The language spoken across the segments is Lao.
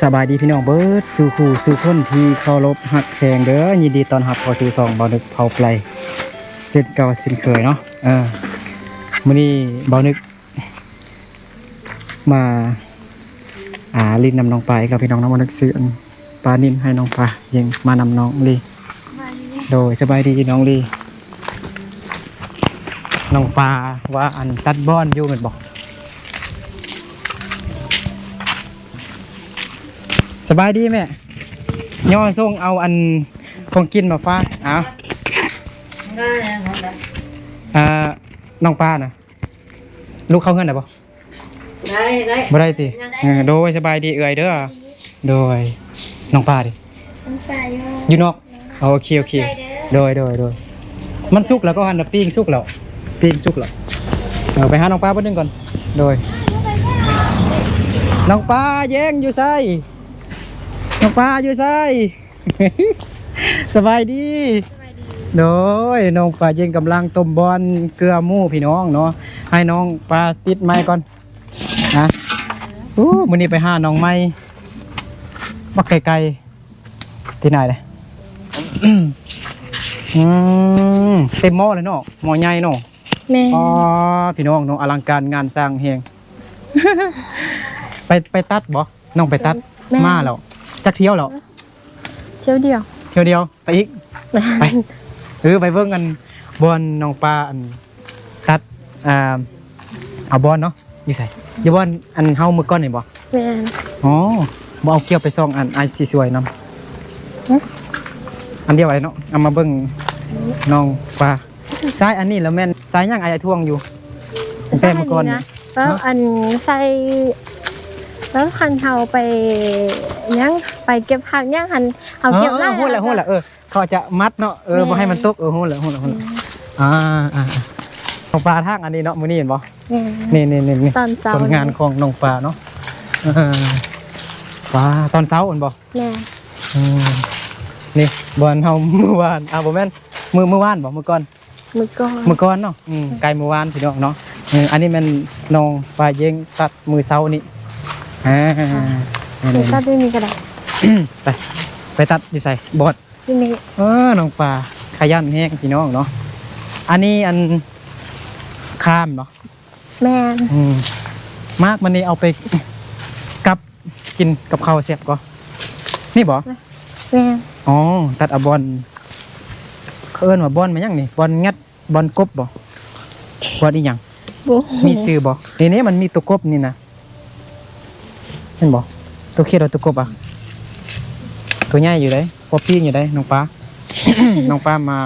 ສະບາຍດີພີ່ນ້ອງເບິດສູ່ຜູ້ສູ່ຄົນທີ່ເຄົາລົບຮັກແພງເດີ. ຍິນດີຕ້ອນຮັບເຂົ້າສູ່ຊ່ອງເບົານຶກເຜົາໄປເຊັ່ນເກົ່າເຊັ່ນເຄີຍເນາະ. ເອີ ມື້ນີ້ເບົານຶກມາ ອ່າ ຫຼິ້ນນຳນ້ອງປາອີກແລ້ວພີ່ນ້ອງເນາະ. ເບົານຶກຊື້ອັນປານິນໃຫ້ນ້ອງປາ ເຢັງມານຳນ້ອງລີ. ສະບາຍດີ ໂດຍ ສະບາຍດີນ້ອງລີ. ນ້ອງປາວ່າອັນຕັດບອນຢູ່ແມ່ນບໍ່? ສະບາຍດີແມ່. ຍໍສົ່ງເອົາອັນຂອງກິນມາຝາກ. ອ້າວ ອ່າ ນ້ອງປານະ ລູກເຂົ້າເຮືອນໄດ້ບໍ່? ໄດ້ ໄດ້ ບໍ່ໄດ້ຕິ? ເອີ ໂດຍ ສະບາຍດີເອື້ອຍເດີ. ໂດຍ ນ້ອງປາເດ? ນ້ອງປາຢູ່ ຢູ່ນອກ. ໂອເຄ ໂອເຄ ໂດຍ ໂດຍ ໂດຍ. ມັນສຸກແລ້ວກໍຫັ້ນນະ ປີ້ງສຸກແລ້ວ ປີ້ງສຸກແລ້ວ. ເອີ ໄປຫານ້ອງປາເພິ່ນໜຶ່ງກ່ອນ. ໂດຍ ນ້ອງປາເຢັງຢູ່ໃສ? ນ້ອງປາຢູ່ໃສ? ສະບາຍດີ. ສະບາຍດີ. ໂດຍ ນ້ອງປາເຢັງກຳລັງຕົ້ມບອນເກືອໝູພີ່ນ້ອງເນາະ ໃຫ້ນ້ອງປາຕິດໄມກ່ອນນະ. ໂອ້ ມື້ນີ້ໄປຫາໜອງໄມ້ ບັກໄກໆ ທີ່ໄຫນເດ້. ອືມ ເຕັມໝໍ້ເລີຍເນາະ ໝໍ້ໃຫຍ່ເນາະ. ແມ່ນ. ອໍ ພີ່ນ້ອງເນາະ ອະລັງການງານສ້າງແຮງ. ໄປ ໄປຕັດບໍ່? ນ້ອງໄປຕັດ. ແມ່ນ. ມາແລ້ວ ຈັກຖ້ຽວແລ້ວ? ຖ້ຽວດຽວ. ຖ້ຽວດຽວ. ໄປອີກ. ໄປ ເອີ ໄປເບິ່ງອັນບ່ອນນ້ອງປາອັນຕັດ ອ່າ ເອົາບອນເນາະ. ຢູ່ໃສ? ຢູ່ບ່ອນອັນເຮົາມື້ກ່ອນນີ້ບໍ່? ແມ່ນ. ອໍ ບໍ່ເອົາກ້ຽວໄປສ່ອງ ອັນອ້າຍຊິຊ່ວຍນຳ. ຫຶ? ອັນດຽວໄອ້ເນາະ ເອົາມາເບິ່ງ ອືມ ນ້ອງປາ. ສາຍອັນນີ້ລະແມ່ນສາຍຫຍັງອ້າຍຖ່ວງຢູ່? ແຕ່ມື້ກ່ອນນີ້ນະ ເອີ ອັນໃສ່ ເອີ ຄັນເຮົາໄປຫຍັງ ໄປເກັບຜັກຫຍັງຫັ້ນ ເຮົາເກັບຫຼາຍ ຮູ້ແລ້ວ ຮູ້ແລ້ວ ເອີ ເຂົາຈະມັດເນາະ. ເອີ ບໍ່ໃຫ້ມັນຕົກ. ເອີ ຮູ້ແລ້ວ ຮູ້ແລ້ວ ຮູ້ແລ້ວ. ອືມ ອ່າ ອ່າ ເອົາປາທາງອັນນີ້ເນາະ ມື້ນີ້ເຫັນບໍ່? ແມ່ນ. ນີ້ໆໆ ຕອນເຊົ້າ ຜົນງານຂອງນ້ອງປາເນາະ. ເອີ ປາຕອນເຊົ້າແມ່ນບໍ່? ແມ່ນ. ອືມ ນີ້ບ່ອນເຮົາມື້ວານ ອ່າ ບໍ່ແມ່ນ ມື້ ມື້ວານບໍ່? ມື້ກ່ອນ ມື້ກ່ອນ ມື້ກ່ອນເນາະ. ອືມ ໃກ້ມື້ວານພີ່ນ້ອງເນາະ. ເອີ ອັນນີ້ແມ່ນນ້ອງປາເຢັງຕັດມື້ເຊົ້ານີ້. ອ່າ ນີ້ ນີ້ ຕັດຢູ່ນີ້ກໍໄດ້. ໄປ ໄປຕັດຢູ່ໃສ? ບອດ ຢູ່ນີ້. ເອີ ນ້ອງປາຂະຫຍັນແຮງພີ່ນ້ອງເນາະ. ອັນນີ້ອັນ ຄາມເນາະ. ແມ່ນ. ອືມ ໝາກມັນນີ້ເອົາໄປກັບກິນກັບເຂົ້າແຊບກວ່າ ນີ້ບໍ່? ແມ່ນ. ອໍ ຕັດເອົາບ່ອນ ເຂົາເອີ້ນວ່າບ່ອນແມ່ນຫຍັງນີ້? ບ່ອນແງະ ບ່ອນກົບບໍ່? ບ່ອນອີຫຍັງ? ບໍ່ຮູ້. ມີຊື່ບໍ່? ນີ້ໆ ມັນມີຕົວກົບນີ້ນະ ເຫັນບໍ່? ຕົວຂຽດ ຕົວກົບອະ ຕົວໃຫຍ່ຢູ່ເດ້ ພໍປີ້ງຢູ່ເດ້ ນ້ອງປາ. ນ້ອງປາມາ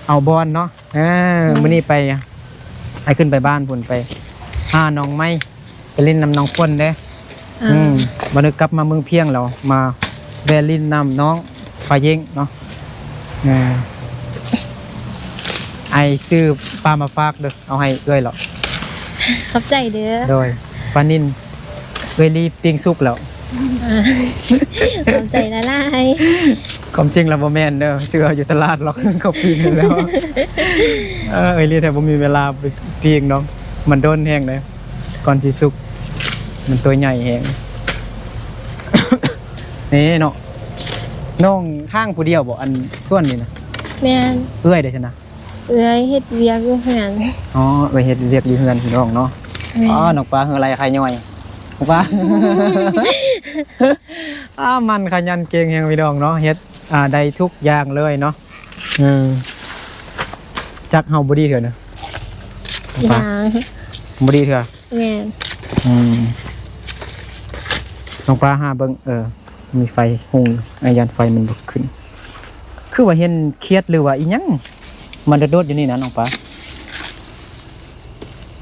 ເອົາບ່ອນເນາະ. ເອີ ອືມ ມື້ນີ້ໄປ ໄປຂຶ້ນໄປບ້ານພຸ້ນ ໄປຫານ້ອງໄມ້ ໄປຫຼິ້ນນຳນ້ອງຝົນເດ້. ອືມ ອືມ ບັດນີ້ກັບມາເມືອງພຽງແລ້ວ ມາແວ່ຫຼິ້ນນຳນ້ອງປາເຢັງເນາະ. ເອີ ອ້າຍຊື້ປາມາຝາກເດີ ເອົາໃຫ້ເອື້ອຍແລ້ວ. ຂອບໃຈເດີ. ໂດຍ ປານິນເອື້ອຍລີປີ້ງສຸກແລ້ວ. ຂອບໃຈຫຼາຍໆ. ຄວາມຈິງແລ້ວບໍ່ແມ່ນເດີ ຊື້ເອົາຢູ່ຕະຫຼາດຫຼອກ ເຂົາປີ້ງແລ້ວ. ເອີ ເອື້ອຍລີແທ້ບໍ່ມີເວລາໄປປີ້ງດອກ ມັນດົນແຮງເດ້ ກ່ອນຊິສຸກ ມັນຕົວໃຫຍ່ແຮງ. ນີ້ເນາະ ນ້ອງທາງຜູ້ດຽວບໍ່ ອັນສວນນີ້ນະ? ແມ່ນ. ເອື້ອຍເດ້ຊັ້ນນະ? ເອື້ອຍເຮັດວຽກຢູ່ເຮືອນ. ອໍ ເອື້ອຍເຮັດວຽກຢູ່ເຮືອນພີ່ນ້ອງເນາະ. ແມ່ນ. ອໍ ນ້ອງປາເຫື່ອໄຫຼໄຄຍ້ອຍ ນ້ອງປາ ອ້າ ໝັ່ນຂະຫຍັນເກັ່ງແຮງພີ່ນ້ອງເນາະ ເຮັດ ອ່າ ໄດ້ທຸກຢ່າງເລີຍເນາະ. ເອີ ຈັກເຮົາບໍ່ດີເທື່ອນະ ນ້ອງປາ? ຍັງ ບໍ່ດີເທື່ອ. ແມ່ນ. ອືມ ນ້ອງປາຫາເບິ່ງ ເອີ ມີໄຟຮຸ່ງ ອາ ຢ້ານໄຟມັນລຸກຂຶ້ນ. ຄືວ່າເຫັນຂຽດ ຫຼືວ່າອີຫຍັງ ມັນໂດດໆຢູ່ນີ້ນະນ້ອງປາ.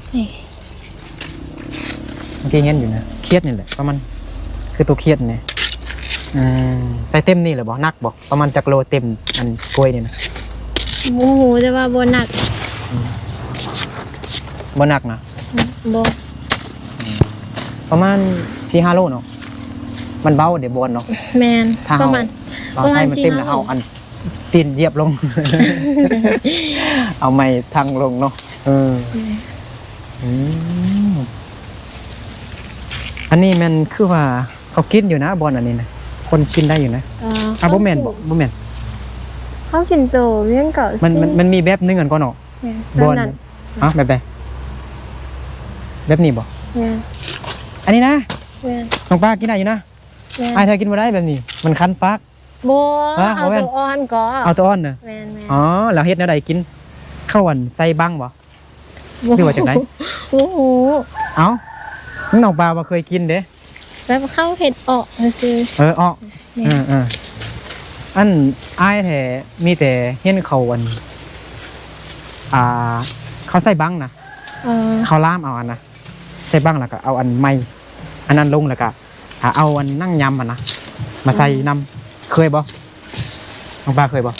ໃສ່ ເມື່ອກີ້ເຫັນຢູ່ນະ ຂຽດນີ້ແຫຼະ ປະມານ ຄືໂຕຂຽດນີ້. ອືມ ໃສ່ເຕັມນີ້ແຫຼະບໍ່? ໜັກບໍ່? ປະມານຈັກໂລເຕັມອັນກ້ວຍນີ້ນະ? ບໍ່ຮູ້ ແຕ່ວ່າບໍ່ໜັກ. ອືມ ບໍ່ໜັກນະ? ອືມ ບໍ່. ອືມ ປະມານສີ່ຫ້າໂລເນາະ ມັນເບົາເດ ບ່ອນເນາະ. ແມ່ນ ຖ້າເຮົາ ປະມານ ເຮົາໃສ່ມັນເຕັມແລ້ວ ປະມານສີ່ຫ້າໂລ ເຮົາອັນ ຕີນຢຽບລົງ ເອົາໄມ້ທັງລົງເນາະ. ເອີ ແມ່ນ. ອືມ ອັນນີ້ແມ່ນຄືວ່າ ເຂົາກິນຢູ່ນະ ບ່ອນອັນນີ້ນະ ຄົນກິນໄດ້ຢູ່ນະ. ເອີ ອ່າ ບໍ່ແມ່ນບໍ່? ບໍ່ແມ່ນ. ເຮົາກິນໂຕຫຍັງເກາະ ມັນ ມັນ ມັນມີແບບໜຶ່ງອັນກ່ອນເນາະ. ແມ່ນ ບ່ອນ ແບບນັ້ນ. ຮະ? ແບບໃດ? ແບບນີ້ບໍ່? ແມ່ນ. ອັນນີ້ນະ? ແມ່ນ. ນ້ອງປາກິນໄດ້ຢູ່ນະ? ແມ່ນ. ອ້າຍເທື່ອກິນບໍ່ໄດ້ແບບນີ້ ມັນຄັນປາກ. ບໍ່ ຮະ? ເອົາ ບໍ່ແມ່ນ ໂຕອ່ອນກໍ ເອົາໂຕອ່ອນນະ. ແມ່ນໆ. ອໍ ແລ້ວເຮັດແນວໃດກິນ? ເຂົ້າອັນໃສ່ບັງບໍ່? ບໍ່ ຫຼືວ່າຈັ່ງໃດ? ບໍ່ຮູ້. ເອົ້າ ນ້ອງປາບໍ່ເຄີຍກິນເດ້. ແບບເຂົາເຮັດເອາະຊື່ໆ. ເອີ ເອາະ. ແມ່ນ. ເອີໆ ອັນອ້າຍແທ້ມີແຕ່ເຫັນເຂົາອັນ ອ່າ ເຂົາໃສ່ບັງນະ. ເອີ ເຂົາລາມເອົາອັນນະ ໃສ່ບັງ ແລ້ວກໍເອົາອັນໄມ້ອັນນັ້ນລົງ ແລ້ວກໍ ຖ້າເອົາອັນໜັງຍຳຫັ້ນນະ ມາໃສ່ນຳ. ເອີ ເຄີຍບໍ່? ນ້ອງປາເຄີຍບໍ່?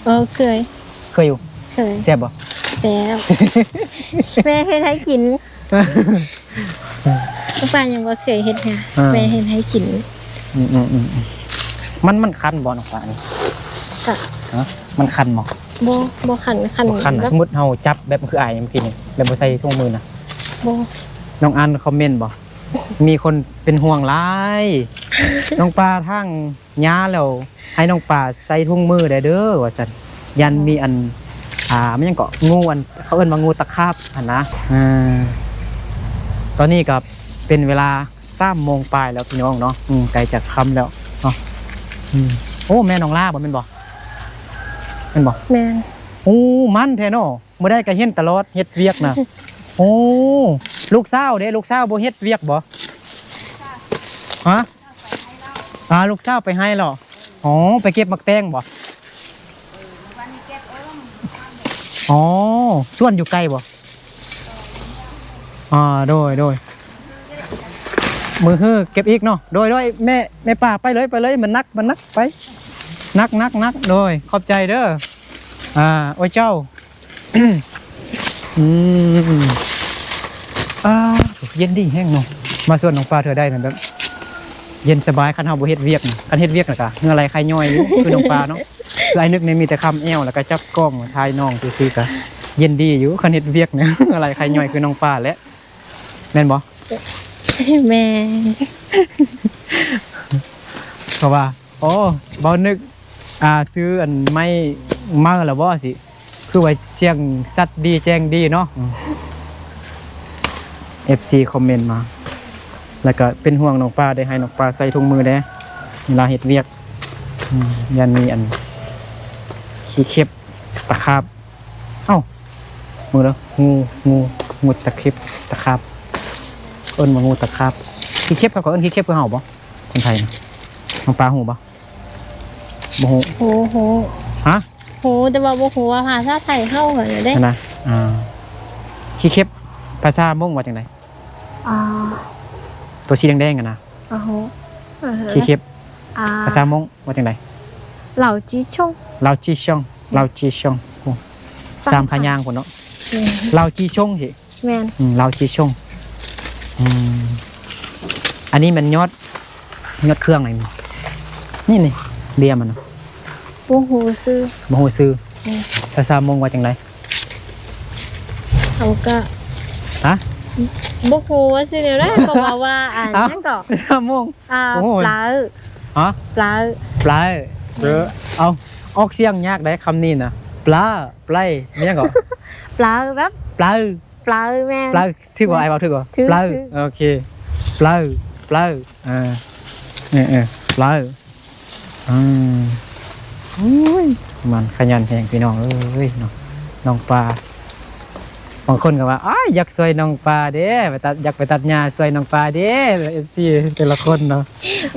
ເອີ ເຄີຍ. ເຄີຍຢູ່? ເຄີຍ. ແຊບບໍ່? ແຊບ. ແມ່ເຮັດໃຫ້ກິນ. ນ້ອງປາຍັງບໍ່ເຄີຍເຮັດຫຍັງ. ເອີ ແມ່ເຮັດໃຫ້ກິນ. ອືມໆ ມັນ ມັນຄັນບໍ່ນ້ອງປາ? ກະ ຮະ? ມັນຄັນບໍ່? ບໍ່ ບໍ່ຄັນ. ຄັນ ບໍ່ຄັນນະ. ແບບ ສົມມຸດເຮົາຈັບແບບ ຄືອ້າຍເມື່ອກີ້ນີ້ ແບບບໍ່ໃສ່ຖົງມືນະ. ບໍ່. ນ້ອງອ່ານຄອມເມັນບໍ່? ມີຄົນເປັນຫ່ວງຫຼາຍ ນ້ອງປາທາງຍາແລ້ວ ໃຫ້ນ້ອງປາໃສ່ຖົງມືໄດ້ເດີວ່າຊັ້ນ ຢ້ານມີອັນ ອ່າ ມັນຫຍັງເກາະ ງູອັນ ເຂົາເອີ້ນວ່າງູຕະຂາບຫັ້ນນະ. ເອີ ຕອນນີ້ກໍເປັນເວລາສາມໂມງປາຍແລ້ວພີ່ນ້ອງເນາະ. ອືມ ໃກ້ຈະຄ່ຳແລ້ວເນາະ. ອືມ ໂອ້ ແມ່ນ້ອງລາບໍ່ ແມ່ນບໍ່? ແມ່ນບໍ່? ແມ່ນ. ໂອ້ ມັນແທ້ເນາະ. ມື້ໃດກໍເຫັນຕະຫຼອດເຮັດວຽກນະ. ໂອ້ ລູກສາວເດ້ ລູກສາວບໍ່ເຮັດວຽກບໍ່? ຮະ? ອ່າ ລູກສາວໄປໄຮ່ເລາະ. ອໍ ໄປເກັບໝາກແຕງບໍ່? ອໍ ສວນຢູ່ໄກບໍ່? ອ່າ ໂດຍ ໂດຍ. ມື້ຮືເກັບອີກເນາະ. ໂດຍ ໂດຍ ແມ່ ແມ່ປາໄປເລີຍ ໄປເລີຍ ມັນໜັກ ມັນໜັກ ໄປ ໜັກ ໜັກ ໜັກ. ໂດຍ ຂອບໃຈເດີ. ອ່າ ໂອ້ຍເຈົ້າ ອືມ ອ່າ ເຢັນດີແຮງເນາະ. ມາສວນນ້ອງປາເທື່ອໃດນະ ແບບເຢັນສະບາຍ ຄັນເຮົາບໍ່ເຮັດວຽກນະ. ຄັນເຮັດວຽກນະກະເຫື່ອໄຫຼໄຂ້ຍ້ອຍຢູ່ ຄືນ້ອງປາເນາະ. ຄືອ້າຍນຶກນີ້ມີແຕ່ຄຳແອວ ແລ້ວກະຈັບກ້ອງຖ່າຍນ້ອງຊື່ໆ ກະເຢັນດີຢູ່. ຄັນເຮັດວຽກນະ ເຫື່ອໄຫຼໄຂ້ຍ້ອຍຄືນ້ອງປາແຫຼະ. ແມ່ນບໍ່? ແມ່ນ. ເພາະວ່າ ໂອ້ ເວົ້ານຶກ ອ່າ ຊື້ອັນໄມ້ມາແລ້ວບໍ່ ຊິຄືວ່າສຽງຊັດດີແຈ້ງດີເນາະ. ອືມ ເອັຟຊີຄອມເມັນມາ ແລ້ວກໍເປັນຫ່ວງນ້ອງປາເດ້ ໃຫ້ນ້ອງປາໃສ່ຖົງມືແດ່ເວລາເຮັດວຽກ. ອືມ ຢ້ານມີອັນຂີ້ເຂັບ ຕະຂາບ. ເອົ້າ ເບິ່ງເດີ ງູ ງູ ງູຕະເຂັບ ຕະຂາບ ເອີ້ນວ່າງູຕະຂາບ. ຂີ້ເຂັບ ເຂົາກໍເອີ້ນຂີ້ເຂັບຄືເຮົາບໍ່? ຄົນໄທນະ. ນ້ອງປາຮູ້ບໍ່? ບໍ່ຮູ້. ຮູ້ ຮູ້. ຮະ? ຮູ້ ແຕ່ວ່າບໍ່ຮູ້ວ່າພາສາໄທເຮົາຫັ້ນເດ້. ຫັ້ນນະ. ອ່າ ຂີ້ເຂັບ ພາສາມົ້ງວ່າຈັ່ງໃດ? ອ່າ ຕົວສີແດງໆ ຫັ້ນນະ. ບໍ່ຮູ້. ເອີ ຂີ້ເຂັບ ອ່າ ພາສາມົ້ງວ່າຈັ່ງໃດ? ເຫຼົ່າຈີຊົງ. ເຫຼົ່າຈີຊົງ. ເຫຼົ່າຈີຊົງ. ໂອ້ ສາມພະຍາງພຸ້ນເນາະ. ແມ່ນ. ເຫຼົ່າຈີຊົງເດ. ແມ່ນ. ອືມ ເຫຼົ່າຈີຊົງ. ອືມ ອັນນີ້ແມ່ນຍອດ ຍອດເຄື່ອງຫຍັງນີ້? ນີ້ ນີ້ ເບ້ຍມັນນະ. ບໍ່ຮູ້ຊື່. ບໍ່ຮູ້ຊື່. ອືມ ພາສາມົ້ງວ່າຈັ່ງໃດ? ເຮົາກະ ຮະ? ບໍ່ຮູ້ວ່າຊື່ແນວໃດ ກໍເວົ້າວ່າ ອັນ ເອົ້າ ຫຍັງເກາະ ພາສາມົ້ງ. ອ່າ ໂອ້ຍ ປາ. ຮະ? ປາ. ປາ. ເອີ ເອົາ ອອກສຽງຍາກໄດ໋ຄຳນີ້ນະ. ປາ ປາ ແມ່ນຫຍັງເກາະ? ປາ ແບບ ປາ. ປາ ແມ່ນ. ປາ ຖືກບໍ່? ອ້າຍເວົ້າຖືກບໍ່? ຖືກ ປາ ຖືກ. ໂອເຄ ປາ ປາ. ອ່າ ເອີໆ ປາ. ອືມ ໂອ້ຍ ມັນຂະຫຍັນແຮງພີ່ນ້ອງເອີຍເນາະ ນ້ອງປາ. ບາງຄົນກໍວ່າ ອ້າຍ ຢາກຊ່ວຍນ້ອງປາເດ້ ໄປຕັດ ຢາກໄປຕັດຫຍ້າຊ່ວຍນ້ອງປາເດ້ ເອັຟຊີແຕ່ລະຄົນເນາະ.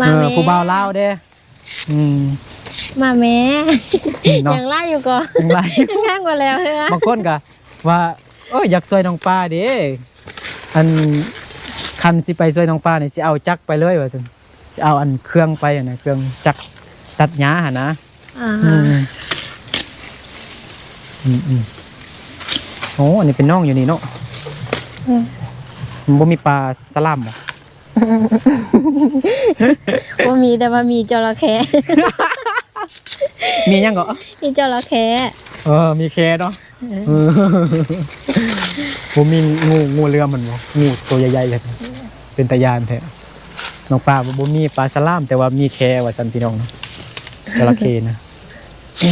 ມາ ເອີ ແມ່ ຜູ້ບ່າວລາວເດ້. ອືມ ມາແມ່ ເນາະ ຍັງຫຼາຍຢູ່ກໍ ຍັງຫຼາຍຢູ່ ຍັງບໍ່ແລ້ວເທື່ອ. ບາງຄົນກໍວ່າ ໂອ້ຍ ຢາກຊ່ວຍນ້ອງປາເດ້ ອັນ ຄັນຊິໄປຊ່ວຍນ້ອງປານີ້ ຊິເອົາຈັກໄປເລີຍວ່າຊັ້ນ ຊິເອົາອັນເຄື່ອງໄປຫັ້ນນະ ເຄື່ອງຈັກຕັດຫຍ້າຫັ້ນນະ. ອ່າ ອືມ ອືມໆ ໂອ້ ອັນນີ້ເປັນໜອງຢູ່ນີ້ເນາະ. ອືມ ມັນບໍ່ມີປາສະຫຼາມບໍ່? ບໍ່ມີ ແຕ່ວ່າມີຈໍລະແຄ. ມີຫຍັງເກາະ? ມີຈໍລະແຄ. ເອີ ມີແຄເນາະ. ເອີ ເອີ ບໍ່ມີງູ ງູເຫຼືອມັນບໍ່? ງູໂຕໃຫຍ່ໆ ເປັນຕາຢ້ານແທ້. ນ້ອງປາບໍ່ມີປາສະຫຼາມ ແຕ່ວ່າມີແຄວ່າຊັ້ນພີ່ນ້ອງເນາະ ຈະລະເຄນະ. ອື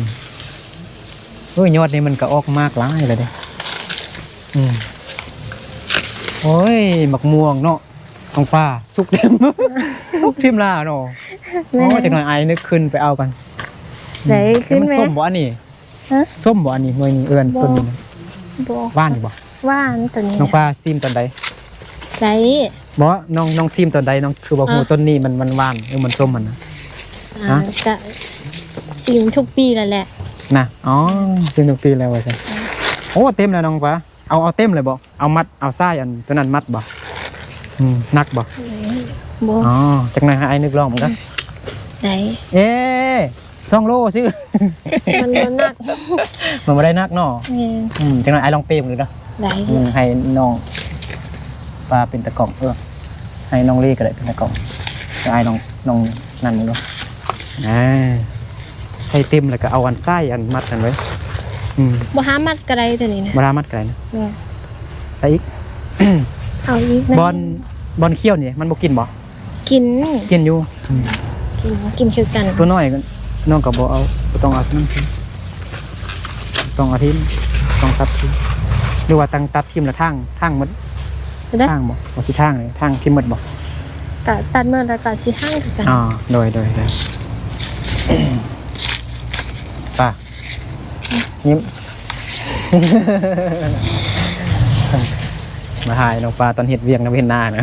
ມໆ ໂອ້ຍ ຍອດນີ້ມັນກະອອກໝາກຫຼາຍແລ້ວເດ້. ອືມ ໂອ້ຍ ໝາກມ່ວງເນາະ ນ້ອງປາ ສຸກເຕັມ ສຸກເຕັມຫຼ້າເນາະ. ແມ່ນ ໂອ້ຍ ຈັກໜ່ອຍອ້າຍນຶກຂຶ້ນໄປເອົາກ່ອນ. ໄດ້ ອືມ ຂຶ້ນແມ່ ມັນສົ້ມບໍ່ອັນນີ້? ຮະ ສົ້ມບໍ່ອັນນີ້ ໜ່ວຍນີ້ ເອີ້ນ ບໍ່ ຕົ້ນນີ້ນະ? ບໍ່ ຫວານຢູ່ບໍ່? ຫວານຕົວນີ້ ນ້ອງປາຊີມຕອນໃດ? ໄດ້ ບໍ່ ນ້ອງ ນ້ອງຊີມຕອນໃດ ນ້ອງຄືບໍ່ຮູ້ ອ່ະ ຕົ້ນນີ້ມັນ ມັນຫວານ ຫຼືມັນສົ້ມຫັ້ນນະ? ອ່າ ຮະ ກະຊີມທຸກປີແລ້ວແຫຼະນະ. ອໍ ຊີມທຸກປີແລ້ວວ່າຊັ້ນ. ໂອ້ ເຕັມແລ້ວນ້ອງປາ ເອົາ ເອົາເຕັມເລີຍບໍ່? ເອົາມັດ ເອົາສາຍອັນຕົວນັ້ນມັດບໍ່? ອືມ ໜັກບໍ່? ບໍ່ ອໍ ຈັກໜ່ອຍໃຫ້ອ້າຍນຶກລອງເບິ່ງເດີ. ໄດ້ ເອ ສອງໂລຊື່ ມັນບໍ່ໜັກ ມັນບໍ່ໄດ້ໜັກເນາະ. ແມ່ນ ອືມ ຈັກໜ່ອຍອ້າຍລອງເປເບິ່ງເດີ. ໄດ້ ອືມ ໃຫ້ນ້ອງປາເປັນຕາກ້ອງ ເອີ ໃຫ້ນ້ອງລີກໍໄດ້ເປັນຕາກ້ອງ ດຽວອ້າຍລອງ ລອງນັ້ນເບິ່ງເດີ. ອ່າ ໃສ່ເຕັມແລ້ວກໍເອົາອັນສາຍອັນມັດຫັ້ນເລີຍ. ອືມ ບໍ່ຫາມັດກໍໄດ້ຕົວນີ້ນະ ບໍ່ຫາມັດກໍໄດ້ນະ. ແມ່ນ ໃສ່ອີກ ເອົາອີກ ບ່ອນ ບ່ອນຂຽວນີ້ມັນບໍ່ກິນບໍ່? ກິນ ກິນຢູ່ ອືມ ກິນ ກິນຄືກັນ. ຕົວນ້ອຍນ້ອງກໍບໍ່ເອົາ ບໍ່ຕ້ອງເອົານຳ ຕ້ອງເອົາຖິ້ມ ຕ້ອງຕັດຖິ້ມ ຫຼືວ່າຕັ້ງຕັດຖິ້ມລະຖາງ ຖາງໝົດ ໄດ້ ຖາງບໍ່? ວ່າຊິຖາງເລີຍ ຖາງຖິ້ມໝົດບໍ່? ກະຕັດໝົດແລ້ວກະຊິຖາງຄືກັນ. ອໍ ໂດຍ ໂດຍ ໂດຍ ປາ ຍິ້ມ ມາຖ່າຍນ້ອງປາຕອນເຮັດວຽກນຳເຮັດນານະ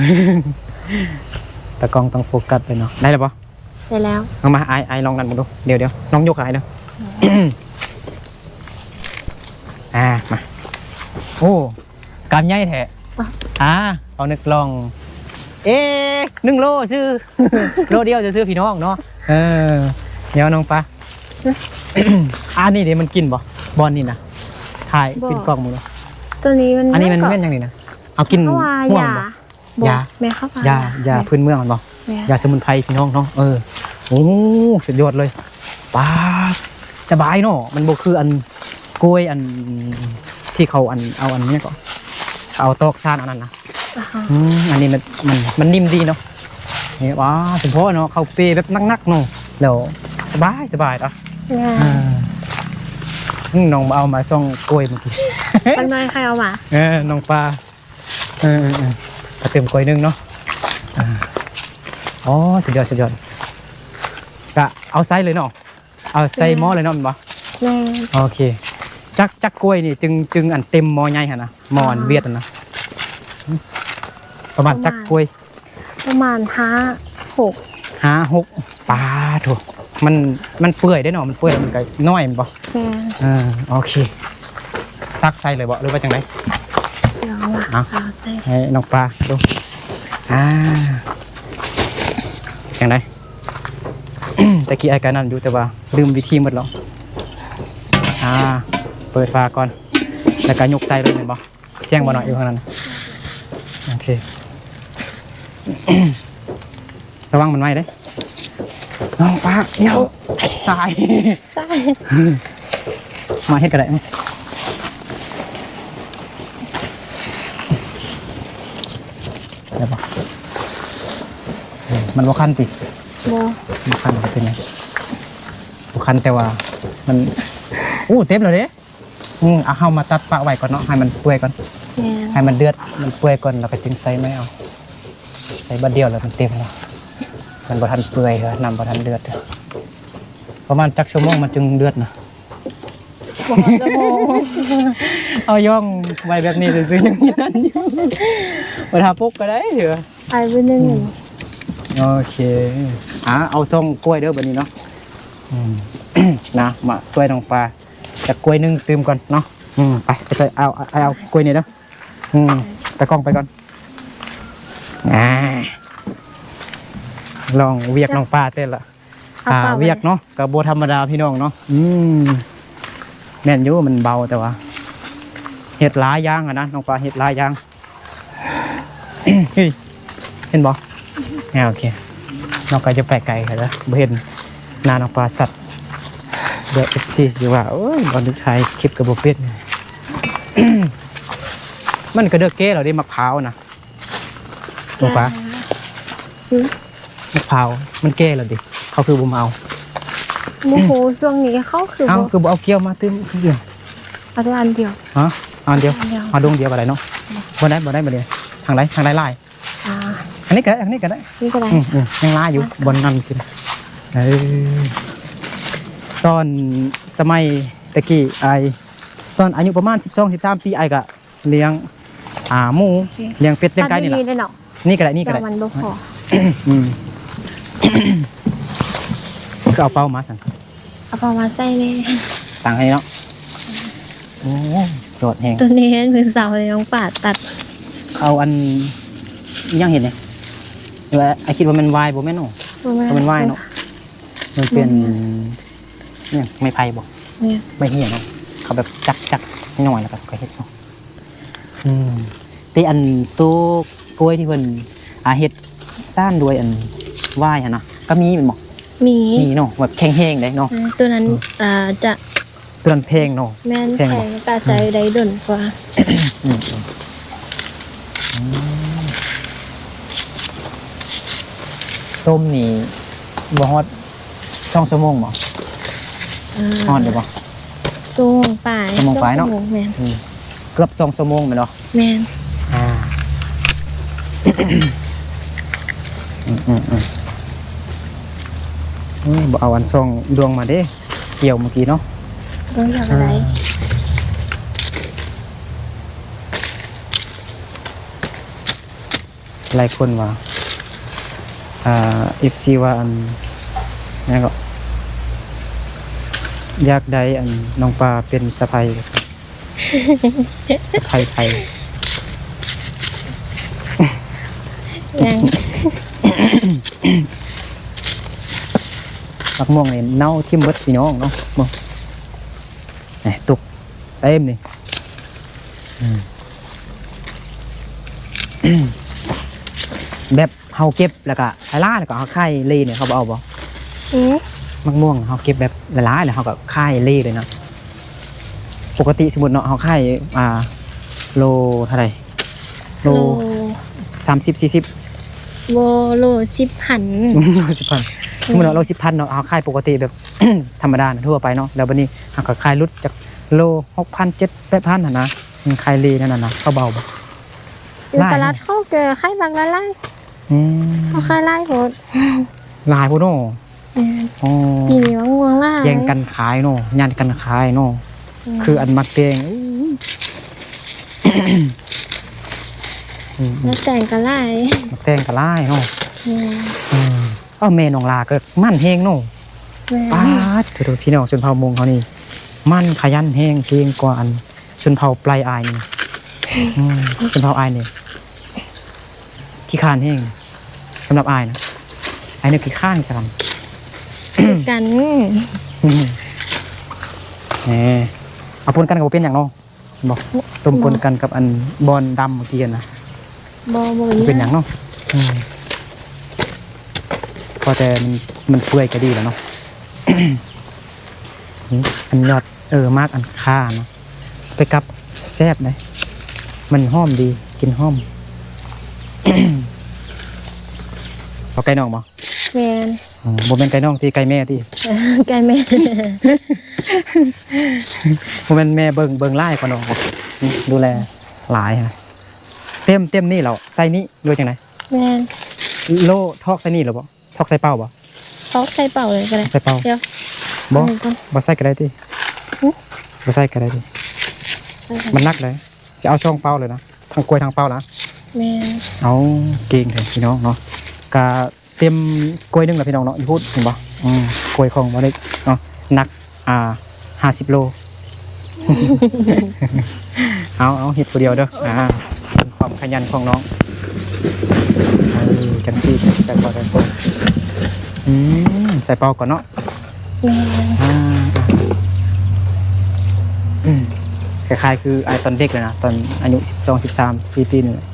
ຕາກ້ອງຕ້ອງໂຟກັສໄປເນາະ. ໄດ້ແລ້ວບໍ່? ໄດ້ແລ້ວ. ເອົາມາ ອ້າຍ ອ້າຍລອງນັ້ນເບິ່ງດູ. ດຽວໆ ນ້ອງຍົກໃຫ້ເດີ. ອ່າ ມາ ໂອ້ ກາມໃຫຍ່ແທ້. ອ່າ ເອົານຶກລອງ ເອ ໜຶ່ງໂລຊື່ ໂລດຽວຊື່ໆ ພີ່ນ້ອງເນາະ. ເອີ ດຽວນ້ອງປາ ອັນນີ້ເດ ມັນກິນບໍ່? ບ່ອນນີ້ນະ ຖ່າຍ ບໍ່ ກິນກ້ອງເບິ່ງດູ. ຕົວນີ້ມັນ ອັນນີ້ມັນແມ່ນຫຍັງນີ້ນະ? ເອົາກິນ ເຮົາວ່າ ຮ່ວງ ຢາ ບໍ່? ຢາ ແມ່ນເຂົາວ່າ ຢາ ຢາ ຢາພື້ນເມືອງແມ່ນບໍ່? ແມ່ນ ຢາສະໝຸນໄພ ພີ່ນ້ອງເນາະ. ເອີ ໂອ້ ສຸດຍອດເລີຍ ປາດ ສະບາຍເນາະ. ມັນບໍ່ຄືອັນກ້ວຍອັນທີ່ເຂົາອັນ ເອົາອັນຫຍັງເກາະ ເອົາຕອກສານອັນນັ້ນນະ. ອ່າຮະ ອືມ ອັນນີ້ມັນ ມັນ ມັນນິ່ມດີເນາະ. ນີ້ ວ້າ ສົມພໍເນາະ ເຂົ້າເປແບບໜັກໆເນາະ ແລ້ວສະບາຍ ສະບາຍເນາະ. ແມ່ນ ອ່າ ອືມ ນ້ອງເອົາມາສອງກ້ວຍມື້ກີ້ ຈັກໜ່ອຍໃຜເອົາມາ? ເອີ ນ້ອງປາ ເອີໆໆ ກະເຕີມກ້ອຍໜຶ່ງເນາະ. ອ່າ ອໍ ສຸດຍອດ ສຸດຍອດ. ກະເອົາໃສ່ເລີຍເນາະ ເອົາໃສ່ໝໍ້ເລີຍເນາະ ແມ່ນບໍ່? ແມ່ນ ໂອເຄ. ຈັກ ຈັກກ້ວຍນີ້ຈຶ່ງ ຈຶ່ງອັນເຕັມໝໍ້ໃຫຍ່ຫັ້ນນະ ໝໍ້ອັນ ປະມານ ຫວຽດຫັ້ນນະ? ປະມານ ປະມານຈັກກ້ວຍ? ປະມານຫ້າ ຫົກ ຫ້າ ຫົກ ປາໂທ້ ມັນ ມັນເປື່ອຍເດ້ເນາະ ມັນເປື່ອຍແລ້ວມັນກໍນ້ອຍແມ່ນບໍ່? ແມ່ນ ເອີ ໂອເຄ ຕັກໃສ່ເລີຍບໍ່ ຫຼືວ່າຈັ່ງໃດ? ດຽວເອົາ ເອົາໃສ່ ໃຫ້ນ້ອງປາດູ ອ່າ ຈັ່ງໃດ? ແຕ່ກີ້ອ້າຍກໍນັ້ນຢູ່ ແຕ່ວ່າລືມວິທີໝົດແລ້ວ. ອ່າ ເປີດຝາກ່ອນ ແລ້ວກໍຍົກໃສ່ເລີຍແມ່ນບໍ່? ແຈ້ງບໍ່ເນາະ ຢູ່ຂ້າງນັ້ນ ໂອເຄ ລະວັງມັນໄວ້ເດ້ ນ້ອງປາ ເອີ ຕາຍ ຕາຍ ມາເຮັດກໍໄດ້ ໄດ້ບໍ່? ມັນບໍ່ຄັນຕິ? ບໍ່ ບໍ່ຄັນ ບໍ່ເປັນຫຍັງ ບໍ່ຄັນ ແຕ່ວ່າມັນ ໂອ້ ເຕັມແລ້ວເດ້. ອືມ ເອົາ ເຮົາມາຕັດປະໄວ້ກ່ອນເນາະ ໃຫ້ມັນເປື່ອຍກ່ອນ ແມ່ນ ໃຫ້ມັນເດືອດ ມັນເປື່ອຍກ່ອນ ແລ້ວກໍຈຶ່ງໃສ່ໃໝ່ເອົາ ໃສ່ບາດດຽວແລ້ວມັນເຕັມແລ້ວ ມັນບໍ່ທັນເປື່ອຍເທື່ອ ນ້ຳບໍ່ທັນເດືອດເທື່ອ. ປະມານຈັກຊົ່ວໂມງມັນຈຶ່ງເດືອດນະ? ບໍ່ຮອດຊົ່ວໂມງ ເອົາຢ່ອງໄວ້ແບບນີ້ຊື່ໆ ຍັງມີນັ້ນຢູ່ ບໍ່ຖ້າປຸກກໍໄດ້ເທື່ອ ໄປເບິ່ງໜຶ່ງ ອືມ ໂອເຄ ອ່າ ເອົາສອງກ້ວຍເດີບັດນີ້ເນາະ ອືມ ນະ ມາຊ່ວຍນ້ອງປາ ຈັກກ້ວຍໜຶ່ງຕື່ມກ່ອນເນາະ ອືມ ໄປ ໄປໃສ່ ເອົາ ເອົາ ເອົາກ້ວຍນີ້ເດີ ອືມ ຕາກ້ອງໄປກ່ອນ ອ່າ ລອງວຽກນ້ອງປາແຕ່ລະ ອ່າ ວຽກເນາະ ກໍບໍ່ທຳມະດາພີ່ນ້ອງເນາະ ອືມ ແມ່ນຢູ່ ມັນເບົາ ແຕ່ວ່າເຮັດຫຼາຍຢ່າງຫັ້ນນະ ນ້ອງປາເຮັດຫຼາຍຢ່າງ. ເຮີ້ຍ ເຫັນບໍ່? ອ່າ ໂອເຄ ນ້ອງກໍຈະໄປໄກແລ້ວ ບໍ່ເຫັນໜ້ານ້ອງປາຊັດ ດຽວເອັຟຊີຊິວ່າ ໂອ້ຍ ບ່ອນນີ້ຖ່າຍຄລິບກໍບໍ່ເປັນ ມັນກໍເດິກແກ່ແລ້ວເດ້ ໝາກພ້າວນະ ໝາກພ້າວ ອືມ ໝາກພ້າວມັນແກ່ແລ້ວເດ ເຂົາຄືບໍ່ມາເອົາ? ບໍ່ຮູ້ ຊ່ວງນີ້ເຂົາຄື ເອົ້າ ບໍ່ ຄືບໍ່ເອົາກ່ຽວມາຕື່ມຄືດຽວ ເອົາແຕ່ອັນດຽວ ຮະ ເອົາອັນດຽວ ອັນດຽວ ເອົາດົງດຽວກໍໄດ້ເນາະ ອືມ ບໍ່ໄດ້ ບໍ່ໄດ້ ບໍ່ໄດ້ ທາງໃດ ທາງໃດຫຼາຍ? ອ່າ ອັນນີ້ກໍໄດ້ ອັນນີ້ກໍໄດ້ ນີ້ກໍໄດ້ ອືມໆ ຍັງຫຼາຍຢູ່ ອ່ະ ບ່ອນນັ້ນກິນ ເອີ ຕອນສະໄໝແຕ່ກີ້ ອ້າຍ ຕອນອາຍຸປະມານສິບສອງ ສິບສາມປີ ອ້າຍກະລ້ຽງ ອ່າ ໝູ ໂອເຄ ລ້ຽງເປັດ ລ້ຽງໄກ່ນີ້ລະ ຕັດຢູ່ນີ້ເດ້ເນາະ ນີ້ກໍໄດ້ ນີ້ກໍໄດ້ ແຕ່ວ່າມັນບໍ່ພໍ ອືມ ຄືເອົາເປົ້າມາຊັ້ນ? ເອົາເປົາມາໃສ່ແດ່ ຕັ້ງໃຫ້ເນາະ ໂອ້ ຍອດແຮງ ຕົວນີ້ເຫັນມື້ເຊົ້ານ້ອງປາຕັດ ເອົາອັນ ອີຫຍັງເຮັດນີ້ ວ່າ ອ້າຍຄິດວ່າແມ່ນຫວາຍ ບໍ່ແມ່ນເນາະ ບໍ່ແມ່ນ ບໍ່ແມ່ນຫວາຍເນາະ ມັນເປັນ ບໍ່ແມ່ນ ຫຍັງ ໄມ້ໄຜ່ບໍ່ ແມ່ນ ໄມ້ເຫຍເນາະ ເຂົາແບບຈັກໆ ນ້ອຍໆ ແລ້ວກໍເຮັດເນາະ ອືມ ແຕ່ອັນໂຕກ້ວຍທີ່ເພິ່ນ ອ່າ ເຮັດສານດ້ວຍອັນຫວາຍຫັ້ນນະ ກໍມີແມ່ນບໍ່? ມີ ມີເນາະ ແບບແຂງແຮງເດ້ເນາະ ອືມ ຕົວນັ້ນ ອືມ ອ່າ ຈະ ຕົວນັ້ນແພງເນາະ ແມ່ນ ແພງ ແພງ ກະໃຊ້ ອືມ ໄດ້ດົນກວ່າ ອືມ ອືມ ອືມ ຕົ້ມນີ້ບໍ່ຮອດສອງຊົ່ວໂມງບໍ່? ອ່າ ຮອດຢູ່ບໍ່? ຊົ່ວໂມງປາຍ ຊົ່ວໂມງປາຍເນາະ ສອງຊົ່ວໂມງ ແມ່ນ ອືມ ເກືອບສອງຊົ່ວໂມງແມ່ນບໍ່? ແມ່ນ ອ່າ ອືມໆໆ ເອີຍ ບໍ່ເອົາອັນຊ່ອງດວງມາເດ້ ກ່ຽວມື້ກີ້ເນາະ ເບິ່ງຢາກໄດ້ ອ່າ ຫຼາຍຄົນວ່າ ອ່າ ເອັຟຊີ ວ່າອັນ ຫຍັງເກາະ ຢາກໄດ້ອັນນ້ອງປາເປັນສະໃພ້ ສະໃພ້ໄທ ຫຍັງ ໝາກມ່ວງນີ້ເນົ່າຖິ້ມເບິດພີ່ນ້ອງເນາະ ເບິ່ງ ນີ້ ຕຸກເຕັມນີ້ ອືມ ແບບ ເຮົາເກັບແລ້ວກະຫຼາຍໆ ແລ້ວກະເຮົາຂາຍເລ່ນີ້ ເຂົາບໍ່ເອົາບໍ່? ອືມ ໝາກມ່ວງເຮົາເກັບແບບຫຼາຍໆ ແລ້ວເຮົາກະຂາຍເລ່ເລີຍນະ ປົກກະຕິສົມມຸດເນາະ ເຮົາຂາຍ ອ່າ ໂລເທົ່າໃດ? ໂລ ໂລ ສາມສິບ ສີ່ສິບ ບໍ່ ໂລສິບພັນ ໂລສິບພັນ ອືມ ສົມມຸດເນາະ ໂລສິບພັນເນາະ ເຮົາຂາຍປົກກະຕິແບບ ທຳມະດານະ ທົ່ວໄປເນາະ ແລ້ວບັດນີ້ເຮົາກະຂາຍຫຼຸດຈາກໂລຫົກພັນ ເຈັດ ແປດພັນຫັ້ນນະ ມັນຂາຍເລ່ນັ້ນນະ ເຂົາບໍ່ເອົາບໍ່? ຢູ່ຕະຫຼາດເຂົາກໍຂາຍບັກລະຫຼາຍ ອືມ ເຂົາຂາຍຫຼາຍໂພດ ຫຼາຍໂພດເນາະ ແມ່ນ ອໍ ປີນີ້ໝາກມ່ວງຫຼາຍ ແຍ່ງກັນຂາຍເນາະ ຍາດກັນຂາຍເນາະ ອືມ ຄືອັນໝາກແຕງ ອືມ ໝາກແຕງກໍຫຼາຍ ໝາກແຕງກໍຫຼາຍເນາະ ແມ່ນ ອືມ ອ້າວ ແມ່ນ້ອງຫຼ້າກໍໝັ່ນແຮງເນາະ ແມ່ນ ປາດ ໂທ້ໆ ພີ່ນ້ອງຊົນເຜົ່າມົ້ງເຮົານີ້ ໝັ່ນຂະຫຍັນແຮງ ເກັ່ງກວ່າອັນ ຊົນເຜົ່າປາຍອາຍນີ້ ອືມ ຊົນເຜົ່າອາຍນີ້ຂີ້ຄ້ານແຮງ ສຳລັບອາຍນະ ອາຍນີ້ຂີ້ຄ້ານຄືກັນ ຄືກັນ ແໝ ເອົາປົນກັນກໍບໍ່ເປັນຫຍັງເນາະ ເຫັນບໍ່ ຕົ້ມປົນກັນກັບອັນບອນດຳເມື່ອກີ້ຫັ້ນນະ ບໍ່ ບໍ່ເປັນຫຍັງ ບໍ່ເປັນຫຍັງເນາະ ອືມ ພໍແຕ່ມັນ ມັນເປື່ອຍກໍດີແລ້ວເນາະ ອັນຍອດ ເອີ ໝາກອັນຄາເນາະ ໄປກັບແຊບເດ້ ມັນຫອມດີ ກິ່ນຫອມ ເອົາໄກ່ນ້ອງບໍ່? ແມ່ນ ອໍ ບໍ່ແມ່ນໄກ່ນ້ອງຕິ ໄກ່ແມ່ຕິ ເອີ ໄກ່ແມ່ ບໍ່ແມ່ນແມ່ເບິ່ງ ເບິ່ງຫຼາຍກວ່ານ້ອງ ອືມ ດູແລຫຼາຍ ເຕັມ ເຕັມນີ້ແລ້ວໃສ່ນີ້ ຫຼືວ່າຈັ່ງໃດ? ແມ່ນ ໂລຖອກໃສ່ນີ້ແລ້ວບໍ່? ຖອກໃສ່ເປົາບໍ່? ຖອກໃສ່ເປົາເລີຍກໍໄດ້ ໃສ່ເປົາ ດຽວ ບໍ່ ເອົານີ້ກ່ອນ ບໍ່ໃສ່ກໍໄດ້ຕິ ຫຶ? ບໍ່ໃສ່ກໍໄດ້ຕິ ໃສ່ ມັນໜັກເລີຍ ຊິເອົາສອງເປົາເລີຍນະ ທັງກ້ວຍທັງເປົານະ ແມ່ນ ເອົາ ເກັ່ງແທ້ພີ່ນ້ອງເນາະ ກະ ເຕັມກວຍໜຶ່ງລະພີ່ນ້ອງເນາະ ຢູ່ພຸ້ນເຫັນບໍ່? ອືມ ກວຍຂອງບ່າວເລັກເນາະ ໜັກ ອ່າ ຫ້າສິບໂລ ເອົາ ເອົາ ເຮັດຜູ້ດຽວເດີ ອ່າ ເປັນຄວາມຂະຫຍັນຂອງນ້ອງ ເອີ ຈັ່ງຊີ້ ໃສ່ເປົາ ໃສ່ເປົາ ອືມ ໃສ່ເປົາກ່ອນເນາະ ແມ່ນ ອ່າ ອືມ ຄ້າຍໆ ຄືອ້າຍຕອນເດັກເລີຍນະ ຕອນອາຍຸສິບສອງ ສິບສາມ ສິບສີ່ປີນີ້ແຫຼະ.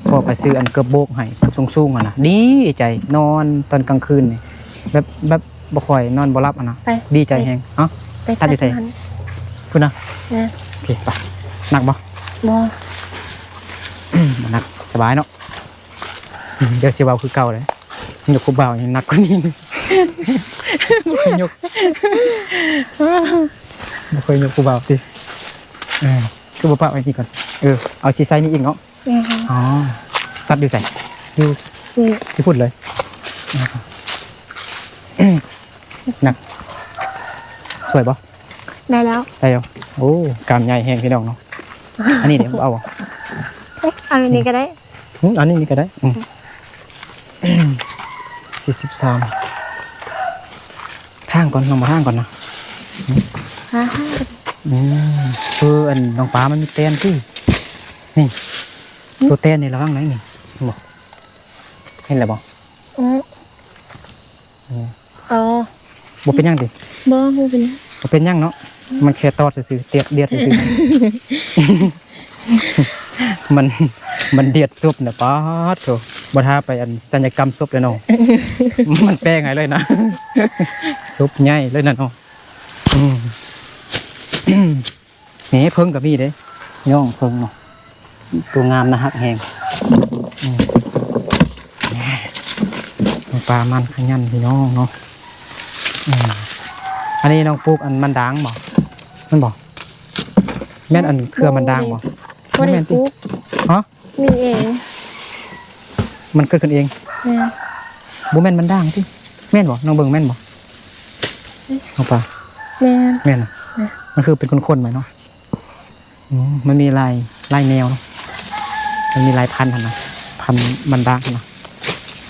ພໍ່ໄປຊື້ອັນເກີບໂບກໃຫ້ ເກີບສູງໆ ຫັ້ນນະ ດີໃຈ ນອນຕອນກາງຄືນນີ້ ແບບ ແບບບໍ່ຄ່ອຍນອນບໍ່ຫຼັບຫັ້ນນະ ໄປ ດີໃຈແຮງ ເອົ້າ ໄປຕັດຢູ່ໃສ? ພຸ້ນນະ ໂອເຄ ໄປ ໜັກບໍ່? ບໍ່ ບໍ່ໜັກ ສະບາຍເນາະ. ດຽວຊິເວົ້າຄືເກົ່າເດ້ ຍົກຜູ້ບ່າວຍັງໜັກກວ່ານີ້. ບໍ່ເຄີຍຍົກ ບໍ່ເຄີຍຍົກຜູ້ບ່າວຕິ. ເອີ ຄືບໍ່ປະໄວ້ນີ້ກ່ອນ? ເອີ ເອົາຊິໃສ່ນີ້ອີກເນາະ. ແມ່ນ. ອໍ ຕັດຢູ່ໃສ? ຢູ່ ນີ້ ຢູ່ພຸ້ນເລີຍ. ໜັກ ຊ່ວຍບໍ່? ໄດ້ແລ້ວ ໄດ້ແລ້ວ. ໂອ້ ກ້າມໃຫຍ່ແຮງພີ່ນ້ອງເນາະ. ອັນນີ້ເດ້ ເອົາບໍ່? ເອີ ເອົາອັນນີ້ກໍໄດ້. ຫືມ ອັນນີ້ນີ້ກໍໄດ້. ອືມ ສີ່ສິບສາມ ທາງກ່ອນ ນ້ອງ ມາທາງກ່ອນນະ. ຫາ ຫາ ອືມ ຄືອັນນ້ອງປາມັນມີແຕນຕິ ນີ້ ໂຕແຕນນີ້ລະວັງໄດ໋ນີ້. ເຫັນບໍ່? ເຫັນແລ້ວບໍ່? ອືມ ອືມ ອໍ ບໍ່ເປັນຫຍັງຕິ? ບໍ່ ບໍ່ເປັນຫຍັງ ບໍ່ເປັນຫຍັງເນາະ. ອືມ ມັນແຄ່ຕອດຊື່ໆ ຕຽກດຽດຊື່ໆ. ມັນ ມັນດຽດສົບນະ ປາດໂທ້ ບໍ່ຖ້າໄປອັນສັນຍະກຳສົບເດ້ນ້ອງ. ມັນແປງໃຫ້ເລີຍນະ ສົບໃຫຍ່ເລີຍນະນ້ອງ. ອືມ ນີ້ເຜິ້ງກໍມີເດ້ ນ້ອງເຜິ້ງເນາະ ຕົວງາມໜ້າຮັກແຮງ. ອືມ ປາມັນຂະຫຍັນພີ່ນ້ອງເນາະ. ອືມ ອັນນີ້ນ້ອງປູກອັນມັນດາງບໍ່? ແມ່ນບໍ່? ແມ່ນອັນເຄືອມັນດາງບໍ່? ບໍ່ໄດ້ ບໍ່ໄດ້ປູກ. ຮະ? ມີເອງ ມັນເກີດຂຶ້ນເອງ. ແມ່ນ. ບໍ່ແມ່ນມັນດ້າງຕິ ແມ່ນບໍ່? ນ້ອງເບິ່ງແມ່ນບໍ່? ເອີ ນ້ອງປາ ແມ່ນ ແມ່ນນະ. ແມ່ນ. ມັນຄືເປັນຂົນໆມາເນາະ. ອືມ ມັນມີຫຼາຍ ຫຼາຍແນວເນາະ ມັນມີຫຼາຍພັນຫັ້ນນະ ພັນມັນດ້າງຫັ້ນນະ.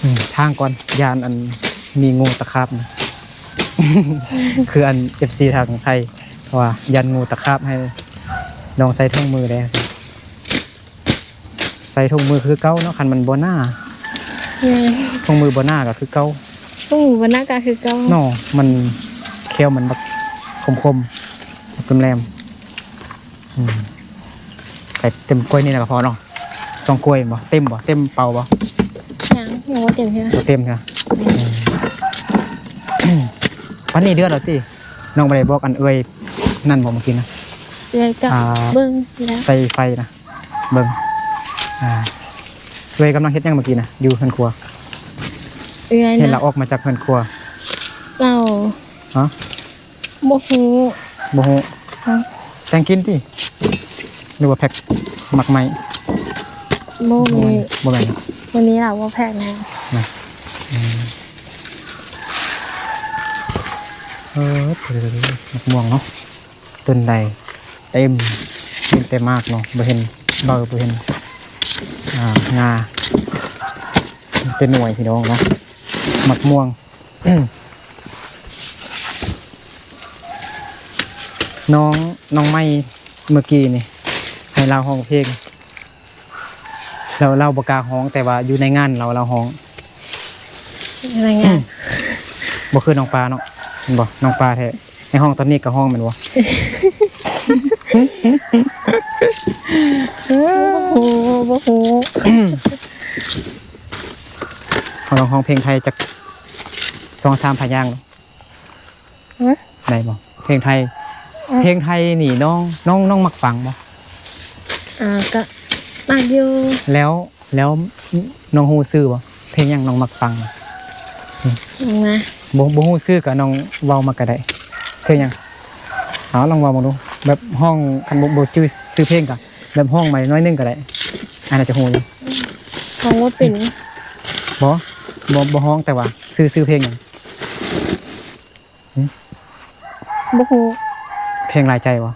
ອືມ ທາງກ່ອນ ຢ້ານອັນມີງູຕະຂາບນະ ຄືອັນເອັຟຊີທາງໄທ ເພາະວ່າຢ້ານງູຕະຂາບ ໃຫ້ລອງໃສ່ຖົງມືແດ່. ໃສ່ຖົງມືຄືເກົ່າເນາະ ຄັນມັນບໍ່ໜາ. ແມ່ນ. ຖົງມືບໍ່ໜາກໍຄືເກົ່າ. ຖົງມືບໍ່ໜາກໍຄືເກົ່າເນາະ. ມັນແຂ້ວມັນແບບຄົມໆ ແຫຼມໆ. ອືມ ໃສ່ເຕັມຖ້ວຍນີ້ແລ້ວກໍພໍເນາະ. ສອງຖ້ວຍບໍ່? ເຕັມບໍ່? ເຕັມເປົາບໍ່? ຍັງ ຍັງບໍ່ເຕັມເທື່ອ. ບໍ່ເຕັມເທື່ອ. ແມ່ນ. ອືມ ປານນີ້ເດືອດແລ້ວຕິ? ນ້ອງບໍ່ໄດ້ບອກອັນເອື້ອຍນັ້ນບໍ່ ເມື່ອກີ້ນະ? ເອື້ອຍກໍ ອ່າ ເບິ່ງແລ້ວ ໃສ່ໄຟນະ ເບິ່ງ. ອ່າ ເອື້ອຍກຳລັງເຮັດຫຍັງເມື່ອກີ້ນະ ຢູ່ເຮືອນຄົວ? ເອື້ອຍນະ ເຫັນລາວອອກມາຈາກເຮືອນຄົວ ລາວ ຮະ? ບໍ່ຮູ້ ບໍ່ຮູ້. ຮະ? ແຕ່ງກິນຕິ ຫຼືວ່າແພັກໝາກໄມ້? ບໍ່ມີ ບໍ່ແມ່ນ ມື້ນີ້ລາວບໍ່ແພັກນະ. ນະ ອືມ ເອີ ໝາກມ່ວງເນາະ ຕົ້ນໃດເຕັມ ມີແຕ່ໝາກເນາະ ບໍ່ເຫັນໃບ ບໍ່ເຫັນ ອ່າ ງ່າ ມີແຕ່ໜ່ວຍພີ່ນ້ອງເນາະ ໝາກມ່ວງ. ນ້ອງ ນ້ອງໄມ້ເມື່ອກີ້ນີ້ ໃຫ້ລາວຮ້ອງເພງ ລາວ ລາວບໍ່ກ້າຮ້ອງ ແຕ່ວ່າຢູ່ໃນງານລາວ ລາວຮ້ອງ. ໃນງານ ບໍ່ຄືນ້ອງປາເນາະ ເຫັນບໍ່? ນ້ອງປາແທ້ ໃຫ້ຮ້ອງຕອນນີ້ກໍຮ້ອງແມ່ນບໍ່? ບໍ່ຮູ້ ບໍ່ຮູ້. ເຮົາລອງຮ້ອງເພງໄທຈັກສອງສາມພະຍາງເນາະ. ຮະ? ໄດ້ບໍ່? ເພງໄທ ອືມ ເພງໄທນີ້ນ້ອງ ນ້ອງ ນ້ອງມັກຟັງບໍ່? ອ່າ ກະມັກຢູ່. ແລ້ວ ແລ້ວນ້ອງຮູ້ຊື່ບໍ່? ເພງຫຍັງນ້ອງມັກຟັງ? ອືມ ນະ ບໍ່ ບໍ່ຮູ້ຊື່ກະນ້ອງເວົ້າມາກະໄດ້. ເພງຫຍັງ? ເອົາ ລອງເວົ້າມາດູ ແບບຮ້ອງ ຄັນບໍ່ ບໍ່ຈື່ຊື່ເພງກະ ແບບຮ້ອງມາໜ້ອຍໜຶ່ງກໍໄດ້ ອາດຈະຮູ້ຢູ່. ຮ້ອງບໍ່ເປັນ. ບໍ່ ບໍ່ ບໍ່ຮ້ອງ ແຕ່ວ່າຊື່ ຊື່ເພງຫຍັງ? ຫຶ? ບໍ່ຮູ້. ເພງລາຍໃຈບໍ່?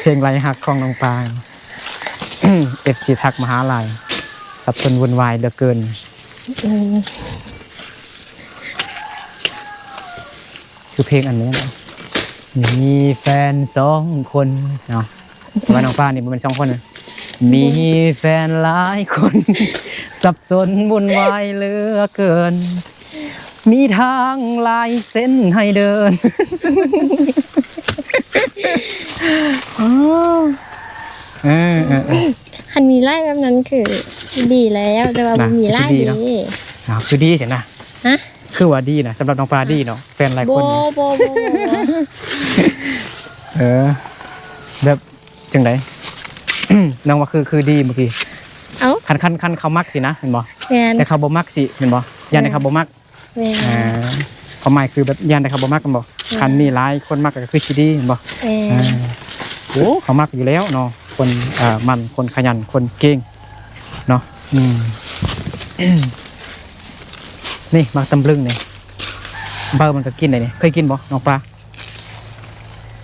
ເພງລາຍຮັກຂອງນ້ອງປາ. ເອັຟຊີທັກມາຫາຫຼາຍ ສັບສົນວຸ່ນວາຍເຫຼືອເກີນ. ເອີ ຄືເພງອັນນີ້ເນາະ ມີແຟນສອງຄົນເນາະ ແຕ່ວ່ານ້ອງປານີ້ບໍ່ແມ່ນສອງຄົນນະ ມີແຟນຫຼາຍຄົນ ສັບສົນວຸ່ນວາຍເຫຼືອເກີນ ມີທາງຫຼາຍເສັ້ນໃຫ້ເດີນ. ເອີ ເອີ ເອີ ຄັນມີຫຼາຍແບບນັ້ນຄືດີແລ້ວ ແຕ່ວ່າບໍ່ມີຫຼາຍເດ້. ອ້າວ ຄືດີຊັ້ນນະ? ຮະ? ຄືວ່າດີນະ ສຳລັບນ້ອງປາດີເນາະ ແຟນຫຼາຍຄົນ. ບໍ່ ບໍ່ ບໍ່ ບໍ່ ບໍ່. ເອີ ແບບຈັ່ງໃດ? ນ້ອງວ່າຄື ຄືດີມື້ກີ້. ເອົ້າ ຄັນ ຄັນ ຄັນເຂົາມັກຊີ້ນະ ແມ່ນບໍ່? ແມ່ນ. ແຕ່ເຂົາບໍ່ມັກຊີ້ ແມ່ນບໍ່? ຢ້ານແຕ່ເຂົາບໍ່ມັກ. ແມ່ນ. ອ່າ ຄວາມໝາຍຄືແບບຢ້ານແຕ່ເຂົາບໍ່ມັກແມ່ນບໍ່? ແມ່ນ. ຄັນມີຫຼາຍຄົນມັກກໍຄືຊິດີແມ່ນບໍ່? ແມ່ນ. ອ່າ ໂອ້ ເຂົາມັກຢູ່ແລ້ວເນາະ ຄົນ ເອີ ມັນ ຄົນຂະຫຍັນ ຄົນເກັ່ງເນາະ. ອືມ ນີ້ໝາກຕຳລຶງນີ້ ເບົາມັນກໍກິນໄດ້ນີ້. ເຄີຍກິນບໍ່ນ້ອງປາ?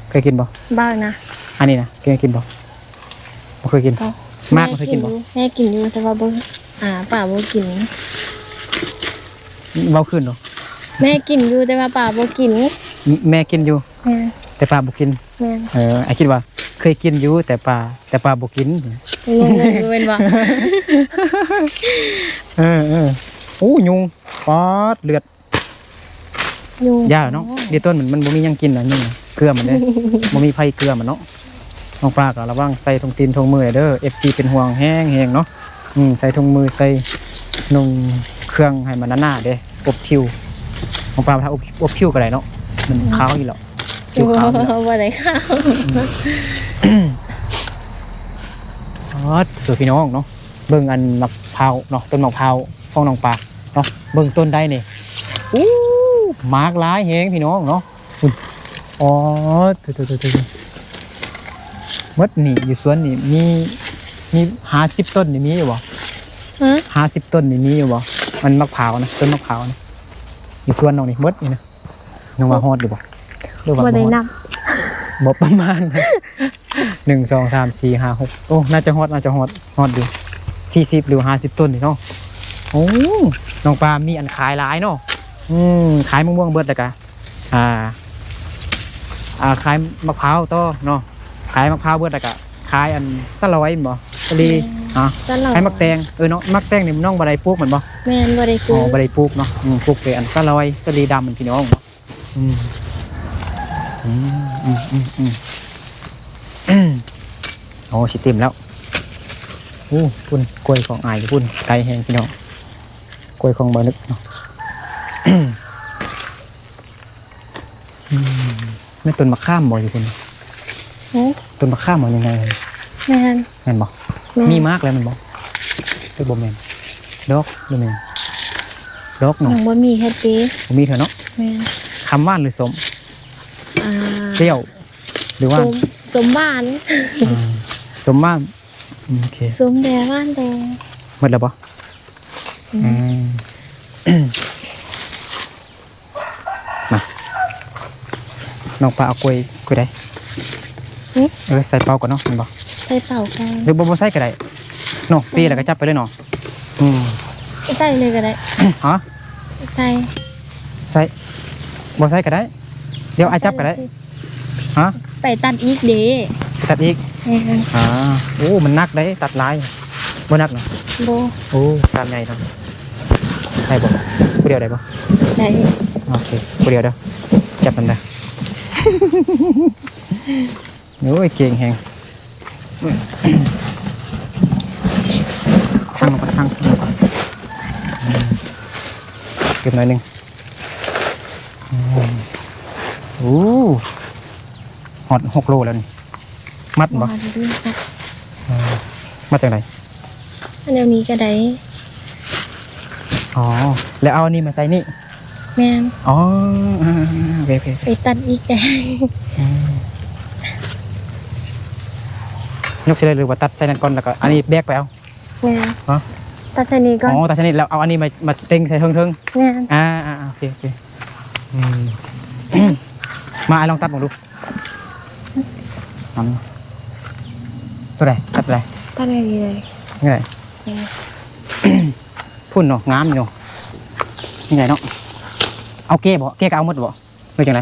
ເຄີຍກິນບໍ່? ເບົານະ. ອັນນີ້ນະ ເຄີຍກິນບໍ່? ບໍ່ເຄີຍກິນ. ບໍ່. ມາກບໍ່ເຄີຍກິນບໍ່? ແມ່ກິນຢູ່ ແມ່ກິນຢູ່ ແຕ່ວ່າບໍ່ ອ່າ ປາບໍ່ກິນ. ເວົ້າຄືນເນາະ. ແມ່ກິນຢູ່ ແຕ່ວ່າປາບໍ່ກິນ. ແມ່ກິນຢູ່ ແມ່ນ ແຕ່ປາບໍ່ກິນ. ແມ່ນ. ເອີ ອ້າຍຄິດວ່າເຄີຍກິນຢູ່ ແຕ່ປາ ແຕ່ປາບໍ່ກິນ. ງົງໆຢູ່ແມ່ນບໍ່? ເອີໆ. ໂອ້ ຍຸງ ປາດ ເລືອດ. ຢູ່ ຢ່າເນາະ ເດ ຕົ້ນມັນ ມັນບໍ່ມີຫຍັງກິນນະ ນີ້ເກືອມັນເດ້ ບໍ່ມີໃຜເກືອມັນເນາະ. ນ້ອງປາກໍລະວັງໃສ່ຖົງຕີນຖົງມືແດ່ເດີ ເອັຟຊີເປັນຫ່ວງແຮງໆເນາະ. ອືມ ໃສ່ຖົງມື ໃສ່ນຸ່ງເຄື່ອງໃຫ້ມັນໜາໆເດ້ ອົບຜິວ. ນ້ອງປາຖ້າອົບ ອົບຜິວກໍໄດ້ເນາະ ມັນຂາວຢູ່ແລ້ວ ຜິວຂາວຢູ່ແລ້ວ. ບໍ່ໄດ້ຂາວ. ອືມ ອໍ ເດີ ພີ່ນ້ອງເນາະ ເບິ່ງອັນໝາກພ້າວເນາະ ຕົ້ນໝາກພ້າວຂອງນ້ອງປາເນາະ ເບິ່ງຕົ້ນໃດນີ້. ອູ້ ໝາກຫຼາຍແຮງພີ່ນ້ອງເນາະ. ພຸ້ນ ອໍ ໂທ້ໆໆໆ ໝົດນີ້ ຢູ່ສວນນີ້ມີ ມີຫ້າສິບຕົ້ນນີ້ມີຢູ່ບໍ່? ຮະ ຫ້າສິບຕົ້ນນີ້ມີຢູ່ບໍ່? ມັນໝາກພ້າວນະ ຕົ້ນໝາກພ້າວນະ ຢູ່ສວນນ້ອງນີ້ໝົດນີ້ນະ. ນ້ອງວ່າຮອດຢູ່ບໍ່? ຫຼືວ່າບໍ່ໄດ້ນັບ ບໍ່ປະມານ ໜຶ່ງ ສອງ ສາມ ສີ່ ຫ້າ ຫົກ ໂອ້ ໜ້າຈະຮອດ ໜ້າຈະຮອດ ຮອດຢູ່ ສີ່ສິບ ຫຼື ຫ້າສິບຕົ້ນນີ້ເນາະ. ໂອ້ ນ້ອງປາມີອັນຂາຍຫຼາຍເນາະ. ອືມ ຂາຍມະມ່ວງເບິດແລ້ວກະ ອ່າ ອ່າ ຂາຍໝາກພ້າວຕໍ່ເນາະ ຂາຍໝາກພ້າວເບິດແລ້ວກະຂາຍອັນສະຫຼອຍແມ່ນບໍ່? ສາລີ. ແມ່ນ ອ່າ ສະຫຼອຍ ຂາຍໝາກແຕງ. ເອີເນາະ ໝາກແຕງນີ້ນ້ອງບໍ່ໄດ້ປູກແມ່ນບໍ່? ແມ່ນ ບໍ່ໄດ້ປູກ. ອໍ ບໍ່ໄດ້ປູກເນາະ. ອືມ ປູກແຕ່ອັນສະຫຼອຍ ສາລີດຳ ພີ່ນ້ອງເນາະ. ອືມ ອືມ ອືມ ອືມ ອືມ ໂອ້ ຊິເຕັມແລ້ວ. ໂອ້ ພຸ້ນ ກ້ວຍຂອງອ້າຍຢູ່ພຸ້ນ ໄກແຮງພີ່ນ້ອງ ກ້ວຍຂອງບ່າວນຶກເນາະ. ອືມ ແມ່ນຕົ້ນມະຂາມບໍ່ຢູ່ພຸ້ນ? ຫື? ຕົ້ນມະຂາມບໍ່ ຍັງໄງ? ແມ່ນ. ແມ່ນບໍ່? ແມ່ນ. ມີໝາກແລ້ວແມ່ນບໍ່? ຫຼືບໍ່ແມ່ນ? ດອກ ຫຼືແມ່ນ? ດອກເນາະ. ຍັງບໍ່ມີເທື່ອຕິ. ບໍ່ມີເທື່ອເນາະ. ແມ່ນ. ຄຳຫວານຫຼືສົ້ມ? ອ່າ ປ່ຽວ ຫຼືຫວານ? ສົ້ມ ສົ້ມຫວານ. ອ່າ ສົ້ມຫວານ. ອືມ ໂອເຄ ສົ້ມແດ່ ຫວານແດ່. ໝົດແລ້ວບໍ່? ອືມ ອືມ. ມາ ນ້ອງປາເອົາກ້ວຍ ກ້ວຍໃດ? ຫຶ? ເອີ ໃສ່ເປົາກ່ອນເນາະ ແມ່ນບໍ່? ໃສ່ເປົາກ່ອນ ຫຼືບໍ່ ບໍ່ໃສ່ກໍໄດ້ເນາະ ຕີແລ້ວກໍຈັບໄປເລີຍເນາະ. ອືມ ໃສ່ເລີຍກໍໄດ້. ຮະ? ໃສ່ ໃສ່ ບໍ່ໃສ່ກໍໄດ້ ດຽວອ້າຍຈັບກໍໄດ້. ຮະ? ໄປຕັດອີກເດ້. ຕັດອີກ? ແມ່ນ. ອ່າ ໂອ້ ມັນໜັກເດ້ ຕັດຫຼາຍ. ບໍ່ໜັກນະ? ບໍ່. ໂອ້ ຕາມໃຫຍ່ເນາະ. ໄດ້ບໍ່? ຜູ້ດຽວໄດ້ບໍ່? ໄດ້. ໂອເຄ ຜູ້ດຽວເດີ ຈັບນຳເດີ. ໂອ້ຍ ເກັ່ງແຮງ. ທັງ ທັງ ທັງ ເກັບໜ້ອຍໜຶ່ງ. ໂອ້ ຮອດຫົກໂລແລ້ວນີ້. ມັດບໍ່? ມັດ. ເອີ ມັດຈັ່ງໃດ? ອັນແນວນີ້ກໍໄດ້. ອໍ ແລ້ວເອົາອັນນີ້ມາໃສ່ນີ້? ແມ່ນ. ອໍ ອ່າໆໆ ໂອເຄໆ ໄປຕັດອີກໄດ້. ອືມ ຍົກໃສ່ເລີຍ ຫຼືວ່າຕັດໃສ່ນັ້ນກ່ອນ ແລ້ວກໍອັນນີ້ແບກໄປເອົາ? ແມ່ນ. ຮະ? ຕັດໃສ່ນີ້ກ່ອນ. ອໍ ຕັດໃສ່ນີ້ ແລ້ວເອົາອັນນີ້ມາ ມາເຕັງໃສ່ເທິງໆ. ແມ່ນ. ອ່າໆໆ ໂອເຄໆ. ອືມ ມາ ອ້າຍລອງຕັດເບິ່ງດູ. ອັນ ຕົວໃດ? ຕັດຕົວໃດ? ຕັດໄວ້ນີ້ເລີຍ. ນີ້ແຫຼະ. ນີ້. ພຸ້ນເນາະ ງາມຢູ່ເນາະ. ນີ້ແຫຼະເນາະ. ເອົາເກ້ບໍ່? ເກ້ກໍເອົາໝົດບໍ່? ຫຼືຈັ່ງໃດ?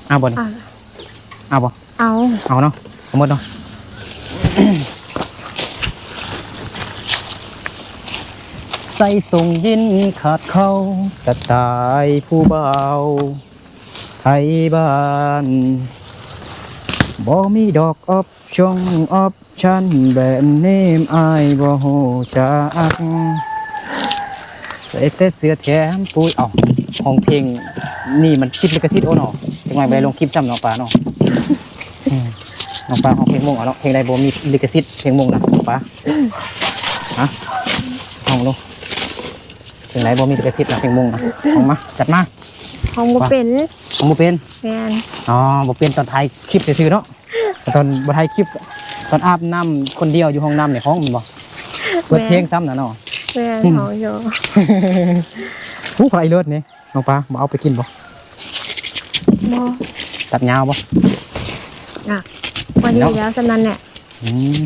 ເອົາບໍ່ນີ້? ເອົາ. ເອົາບໍ່? ເອົາ. ເອົາເນາະ. ເອົາໝົດເນາະ. ໃສ່ສົ່ງຍິນຂາດເຂົ້າ ສະໄຕລ໌ຜູ້ບ່າວ ໄທບ້ານ ບໍ່ມີດອກອອບຊົງອອບຊັນ ແບຣນເນມອ້າຍບໍ່ຮູ້ຈັກ ໃສ່ແຕ່ເສື້ອແຖມປຸຍ. ເອົ້າ ຮ້ອງເພງນີ້ມັນຕິດລິຂະສິດ ໂອ້ເນາະ ຈັກໜ້ອຍບໍ່ໄດ້ລົງຄລິບຊ້ຳເນາະ ປາເນາະ. ອືມ ນ້ອງປາຮ້ອງເພງມົ້ງເອົາເນາະ ເພງໃດບໍ່ມີລິຂະສິດ ເພງມົ້ງນະ ນ້ອງປາ ຮະ ຮ້ອງເບິ່ງ ເພງໃດບໍ່ມີລິຂະສິດນະ ເພງມົ້ງນະ ຮ້ອງມາ ຈັດມາ ຮ້ອງບໍ່ເປັນ ຮ້ອງບໍ່ເປັນ ແມ່ນ ອໍ ບໍ່ເປັນຕອນຖ່າຍຄລິບຊື່ໆເນາະ ຕອນບໍ່ຖ່າຍຄລິບ ຕອນອາບນ້ຳຄົນດຽວຢູ່ຫ້ອງນ້ຳນີ້ຮ້ອງແມ່ນບໍ່? ເປີດເພງຊ້ຳນະເນາະ ແມ່ນ ຮ້ອງຢູ່ ຮູ້ໃຜເລີດນີ້ ນ້ອງປາ ບໍ່ເອົາໄປກິນບໍ່? ບໍ່ ຕັດຍາວບໍ່? ອ່ະ ພໍດີແລ້ວ ສ່ຳນັ້ນແຫຼະ ອືມ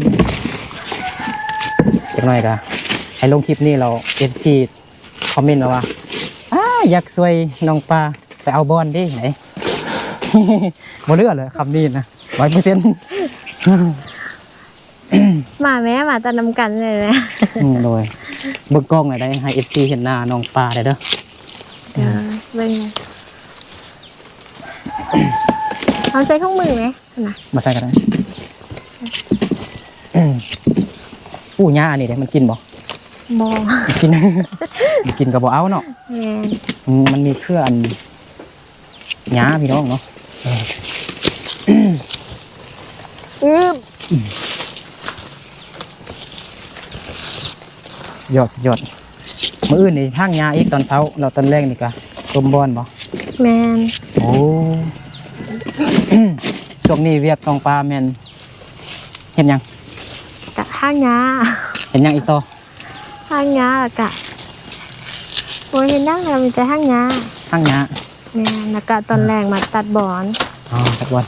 ຈັກໜ້ອຍກະໃຫ້ລົງຄລິບນີ້ແລ້ວ ເອັຟຊີ ຄອມເມັນມາວ່າ ອ້າ ຢາກຊ່ວຍນ້ອງປາໄປເອົາບ່ອນເດ້ ໄຫນ ບໍ່ເຫຼືອເລີຍ ຄຳນີ້ນະ ຮ້ອຍເປີເຊັນ ມາແມ້ ມາຕັດນຳກັນເລີຍແຫຼະ ອືມ ໂດຍ ເບິ່ງກ້ອງແລ້ວໄດ້ ໃຫ້ເອັຟຊີເຫັນໜ້ານ້ອງປາແດ່ເດີ ເດີ ເບິ່ງ ເອົາໃສ່ຖົງມືແມ້ ຫັ້ນນະ ບໍ່ໃສ່ກໍໄດ້ ອືມ ປູຫຍ້າອັນນີ້ເດ້ ມັນກິນບໍ່? ບໍ່ ມັນກິນ ມັນກິນກໍບໍ່ເອົາເນາະ ແມ່ນ ອືມ ມັນມີເຄືອອັນ ຫຍ້າພີ່ນ້ອງເນາະ ເອີ ອືມ ຍອດ ຍອດ ມື້ອື່ນນີ້ຖາງຫຍ້າອີກຕອນເຊົ້າ ແລ້ວຕອນແລງນີ້ກະຕົ້ມບ່ອນບໍ່? ແມ່ນ ໂອ້ ຊ່ວງນີ້ວຽກນ້ອງປາແມ່ນເຮັດຫຍັງ? ກະຖາງຫຍ້າ ເຮັດຫຍັງອີກຕໍ່? ຖາງຫຍ້າ ແລ້ວກະ ໂອ້ຍ ເຮັດຫຍັງແລ້ວ ມີແຕ່ຖາງຫຍ້າ ຖາງຫຍ້າ ແມ່ນ ແລ້ວກະຕອນແລງມາຕັດບ່ອນ ອໍ ຕັດບ່ອນ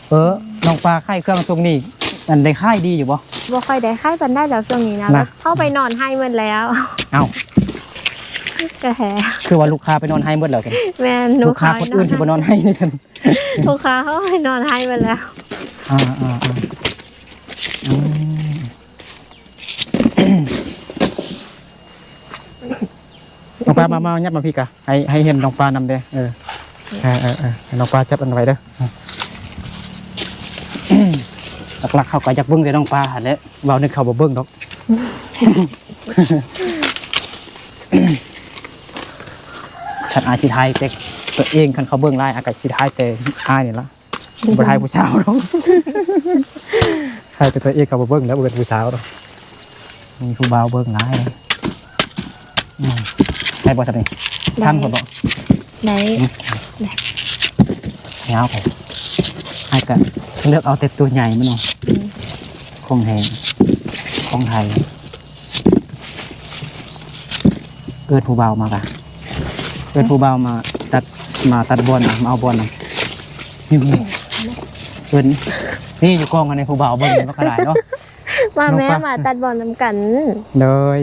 ເອີ ນ້ອງປາຂາຍເຄື່ອງຊ່ວງນີ້ ອັນ ໄດ້ຂາຍດີຢູ່ບໍ່? ບໍ່ຄ່ອຍໄດ້ຂາຍປານໃດແລ້ວຊ່ວງນີ້ນະ ນະ ເຮົາໄປນອນໄຮ່ໝົດແລ້ວ ເອົ້າ ກະແທ້ ຄືວ່າລູກຄ້າໄປນອນໄຮ່ໝົດແລ້ວຊັ້ນ ແມ່ນ ລູກຄ້າຄົນອື່ນທີ່ບໍ່ນອນໄຮ່ນີ້ຊັ້ນ ລູກຄ້າເຮົາໄປນອນໄຮ່ໝົດແລ້ວ ອ່າໆໆ ອືມ ນ້ອງປາ ມາ ມາ ຫຍັບມາພີ້ກະ ໃຫ້ ໃຫ້ເຫັນນ້ອງປານຳເດ້ ເອີ ເອີໆໆ ໃຫ້ນ້ອງປາຈັບອັນໄວ້ເດີ ຫຼັກໆເຂົາກໍຢາກເບິ່ງແຕ່ນ້ອງປາຫັ້ນແຫຼະ ເວົ້າໜຶ່ງເຂົາບໍ່ເບິ່ງດອກ ຄັນອ້າຍຊິຖ່າຍແຕ່ຕົວເອງ ຄັນເຂົາເບິ່ງຫຼາຍ ອ້າຍກໍຊິຖ່າຍແຕ່ອ້າຍນີ້ລະ ບໍ່ຖ່າຍຜູ້ສາວດອກ ຖ່າຍແຕ່ຕົວເອງກໍບໍ່ເບິ່ງແລ້ວ ບໍ່ເປັນຜູ້ສາວດອກ ມີຜູ້ບ່າວເບິ່ງຫຼາຍ ອືມ ໄດ້ບໍ່ຊັ້ນນີ້ ໄດ້ ສັ້ນໂພດບໍ່? ໄດ້ ອືມ ໄດ້ ຍາວໄປ ອ້າຍກໍເລືອກເອົາແຕ່ຕົວໃຫຍ່ມັນເນາະ ອືມ ຂອງແທ້ ຂອງໄທ ເອີ້ນຜູ້ບ່າວມາກະ ເອີ້ນຜູ້ບ່າວມາຕັດ ມາຕັດບ່ອນ ມາເອົາບ່ອນ ເອີ້ນ ນີ້ຢູ່ກ້ອງອັນນີ້ ຜູ້ບ່າວເບິ່ງບັກຫຼາຍເນາະ ມາແມ້ ມາຕັດບ່ອນນຳກັນ ໂດຍ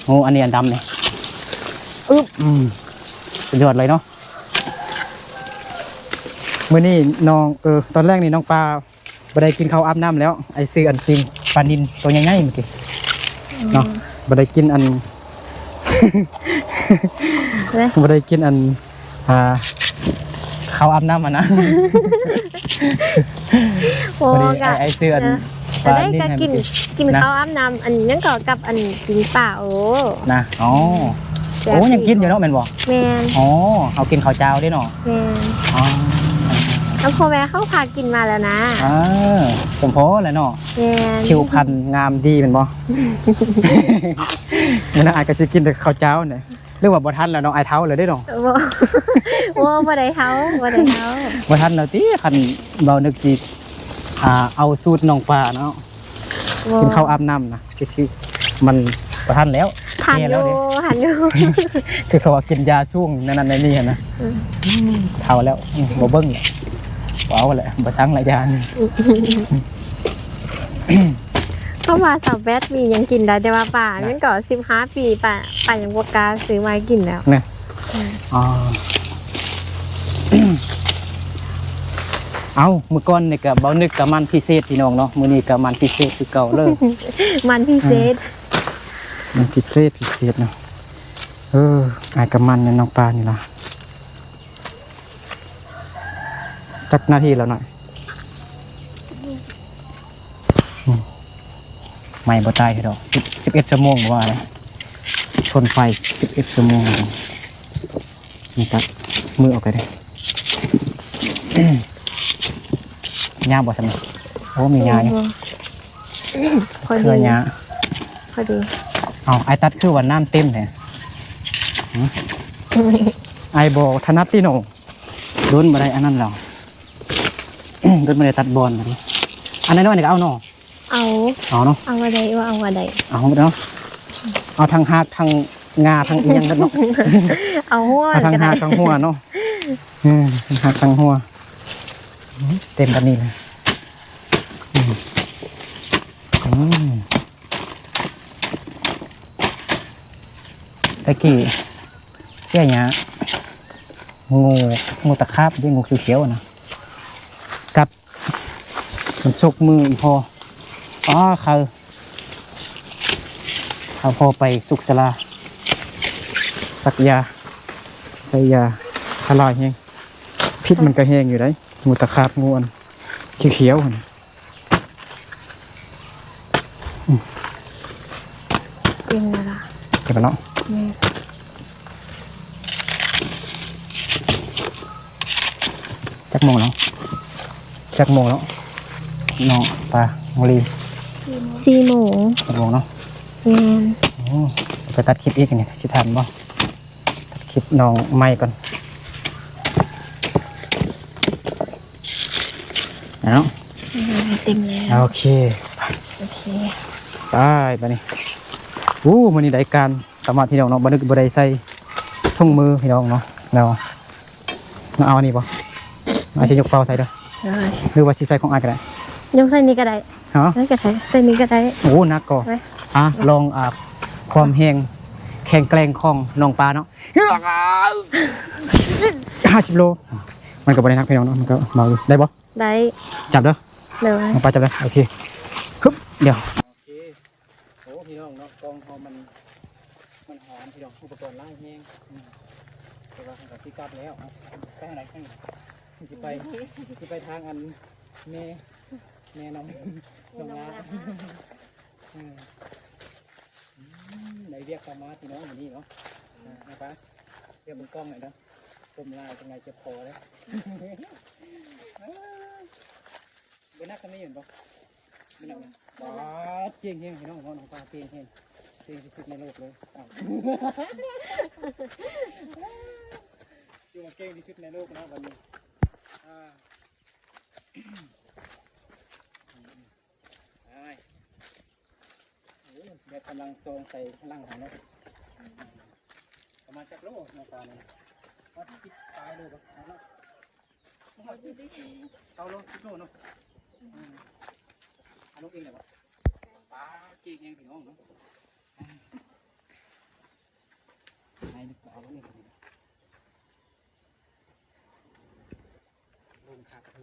ໂອ້ ອັນນີ້ອັນດຳນີ້ ອຶບ ອືມ ສຸດຍອດເລີຍເນາະ ມື້ນີ້ນ້ອງ ເອີ ຕອນແລກນີ້ນ້ອງປາ ບໍ່ໄດ້ກິນເຂົ້າອາບນ້ຳແລ້ວ ອ້າຍຊື້ອັນປີ້ງປານິນໂຕໃຫຍ່ໆມື້ກີ້ເນາະ ອືມ ບໍ່ໄດ້ກິນອັນ ເອີຍ ບໍ່ໄດ້ກິນອັນ ອ່າ ເຂົ້າອາບນ້ຳຫັ້ນນະ ໂອ້ ພໍດີ ກະ ອ້າຍ ອ້າຍຊື້ອັນ ເອີ ປານິນໃຫ້ ກໍໄດ້ ກໍກິນ ກິນ ກິນ ນະ ເຂົ້າອາບນ້ຳ ອັນຫຍັງກໍກັບອັນປີ້ງປາ ໂອ້ ນະ ອໍ ແຊບ ໂອ້ ຍັງກິນຢູ່ເນາະ ແມ່ນບໍ່? ແມ່ນ ອໍ ເຮົາກິນເຂົ້າເຈົ້າເດ້ເນາະ ແມ່ນ ອໍ ແລ້ວພໍ່ແມ່ເຂົາພາກິນມາແລ້ວນະ ເອີ ສົມພໍແຫຼະເນາະ ແມ່ນ ຜິວພັນງາມດີແມ່ນບໍ່? ມື້ໜ້າອ້າຍກໍຊິກິນແຕ່ເຂົ້າເຈົ້ານີ້ ຫຼືວ່າບໍ່ທັນແລ້ວເນາະ ອ້າຍເຖົ້າແລ້ວເດ້ເນາະ ບໍ່ ບໍ່ ບໍ່ໄດ້ເຖົ້າ ບໍ່ໄດ້ເຖົ້າ ບໍ່ທັນແລ້ວຕິ ຄັນເວົ້ານຶກຊິ ອ່າ ເອົາສູດນ້ອງປາເນາະ ບໍ່ ກິນເຂົ້າອາບນ້ຳນະ ຄືຊິ ມັນບໍ່ທັນແລ້ວ ທັນຢູ່ ແກ່ແລ້ວເດ້ ທັນຢູ່ ຄືເຂົາວ່າກິນຢາສູງນັ້ນໆນີ້ຫັ້ນນະ ອືມ ເຖົ້າແລ້ວ ອືມ ບໍ່ເບິ່ງແລ້ວ ບໍ່ເອົາແລ້ວ ບໍ່ສັ່ງແລ້ວຢານີ້ ເພາະວ່າຊາວແປດປີຍັງກິນໄດ້ ແຕ່ວ່າປາ ນະ ມັນກໍສິບຫ້າປີ ປາ ປາຍັງບໍ່ກ້າຊື້ມາໃຫ້ກິນແລ້ວ ນະ ອືມ ອໍ ເອົ້າ ມື້ກ່ອນນີ້ກໍເບົານຶກກໍມັນພິເສດພີ່ນ້ອງເນາະ ມື້ນີ້ກໍມັນພິເສດຄືເກົ່າເລີຍ ມັນພິເສດ ມັນພິເສດ ພິເສດເນາະ ເອີ ອ້າຍກໍມັນນຳນ້ອງປານີ້ລະ ຈັກນາທີແລ້ວນ້ອຍ? ອືມ ໄໝ້ບໍ່ຕາຍເທື່ອດອກ ສິບ ສິບເອັດຊົ່ວໂມງວ່າເດ້ ທົນໄຟສິບເອັດຊົ່ວໂມງ ນີ້ກໍມືອອກໄປເດ້ ອືມ ຫຍ້າບໍ່ຊັ້ນນະ? ໂອ້ ມີຫຍ້າຢູ່ ແມ່ນບໍ່? ພໍດີ ເຄືອຫຍ້າ ພໍດີ. ເອົ້າ ອ້າຍຕັດຄືວ່ານ້ຳເຕັມແທ້? ຫື? ອ້າຍບໍ່ຖະໜັດຕິນ້ອງ? ດົນບໍ່ໄດ້ອັນນັ້ນແລ້ວ ດົນບໍ່ໄດ້ຕັດບອນ. ອັນນ້ອຍໆນີ້ກໍເອົາເນາະ? ເອົາ ເອົາເນາະ ເອົາວ່າໄດ້ ວ່າເອົາວ່າໄດ້ ເອົາເນາະ. ເອົາທັງຮາກ ທັງງາ ທັງອີ່ຫຍັງເບິດເນາະ ເອົາຫົວ ເອົາທັງຮາກທັງຫົວເນາະ. ເອີ ທັງຮາກທັງຫົວ ເຕັມປານນີ້ເລີຍ. ອືມ ອືມ ແຕ່ກີ້ເສຍຫຍ້າ ງູ ງູຕະຂາບເດ້ ງູຂຽວໆນະ ກັດ ມັນສົກມືອີ່ພໍ່ ອ້າ ໄຄ ພາພໍ່ໄປສຸກສາລາ ສັກຢາ ໃສ່ຢາ ຄາລາຍແຮງ ພິດມັນກໍແຮງຢູ່ໃດ໋ ງູຕະຂາບ ງູອັນຂຽວໆຫັ້ນ. ອືມ ເຕັມແລ້ວລະ ເຕັມແລ້ວເນາະ. ແມ່ນ ຈັກໂມງແລ້ວ? ຈັກໂມງແລ້ວນ້ອງປາ ນ້ອງລີ? ສີ່ໂມງ ສີ່ໂມງເນາະ. ແມ່ນ ໂອ້ ຊິໄປຕັດຄລິບອີກນີ້ ຊິທັນບໍ່? ຕັດຄລິບນ້ອງໃໝ່ກ່ອນເນາະ. ອືມ ເຕັມແລ້ວ ໂອເຄ ໂອເຄ ໄປບາດນີ້. ໂອ້ ມື້ນີ້ໄດ້ການ ຕາມາດ ພີ່ນ້ອງເນາະ ບໍ່ນຶກບໍ່ໄດ້ໃສ່ຖົງມື ພີ່ນ້ອງເນາະ. ແລ້ວມາເອົາອັນນີ້ບໍ່? ອ້າຍຊິຍົກເປົາໃສ່ເດີ ໄດ້ ຫຼືວ່າຊິໃສ່ຂອງອ້າຍກໍໄດ້? ຍົກໃສ່ນີ້ກໍໄດ້ ຮະ? ໃສ່ນີ້ກໍໄດ້ ໃສ່ນີ້ກໍໄດ້. ໂອ້ ໜັກກໍ ໄປ ອ່ະ ລອງ ອ່າ ຄວາມແຮງແຂງແກຮ່ງຂອງນ້ອງປາເນາະ ຫ້າສິບໂລ. ມັນກໍບໍ່ໄດ້ໜັກ ພີ່ນ້ອງເນາະ ມັນກໍເບົາຢູ່. ໄດ້ບໍ່? ໄດ້ ຈັບເດີ ໂດຍ ນ້ອງປາຈັບເດີ ໂອເຄ ຮຶບ ດຽວ ໂອເຄ. ໂອ້ ພີ່ນ້ອງເນາະ ກ້ອງເຮົາມັນ ມັນຫອມ ພີ່ນ້ອງ ອຸປະກອນຫຼາຍແຮງ. ອືມ ແຕ່ວ່າເຮົາກໍຊິກັບແລ້ວ. ເອົາ ໄປທາງໃດ? ທາງນີ້ ຊິໄປ ຊິໄປທາງອັນແມ່ ແມ່ນ້ອງ ແມ່ນ້ອງ ນ້ອງລາ ລາ. ເອີ ອືມ ໄດ້ວຽກເຂົ້າມາ ພີ່ນ້ອງ ມື້ນີ້ເນາະ. ອືມ ອ່າ ໄປ ວຽກເບິ່ງກ້ອງໜ້ອຍເດີ ກົ້ມຫຼາຍ ຈັກໜ່ອຍເຈັບຄໍເດີ. ບໍ່ໜັກປານນີ້ແມ່ນບໍ່? ບໍ່ໜັກນະ. ບາດ ເກັ່ງແຮງ ພີ່ນ້ອງເນາະ ນ້ອງປາເກັ່ງແຮງ ເກັ່ງທີ່ສຸດໃນໂລກເລີຍ. ອ້າວ ຖືວ່າເກັ່ງທີ່ສຸດໃນໂລກເນາະ ບັດນີ້. ອ່າ ໄປ ໂອ້ ແບບກຳລັງຊອງໃສ່ຫຼັງເຮົາເນາະ. ປະມານຈັກໂລນ້ອງປານີ້? ຮອດສິບປາຍໂລບໍ່? ເອົາໂລ ສິບໂລເນາະ. ອືມ ເອົາລົງເອງໄດ້ບໍ່? ປາເກັ່ງແຮງ ພີ່ນ້ອງເນາະ. ໃຫ້ເອົາລົງເອງ ລົງຄັກ ເ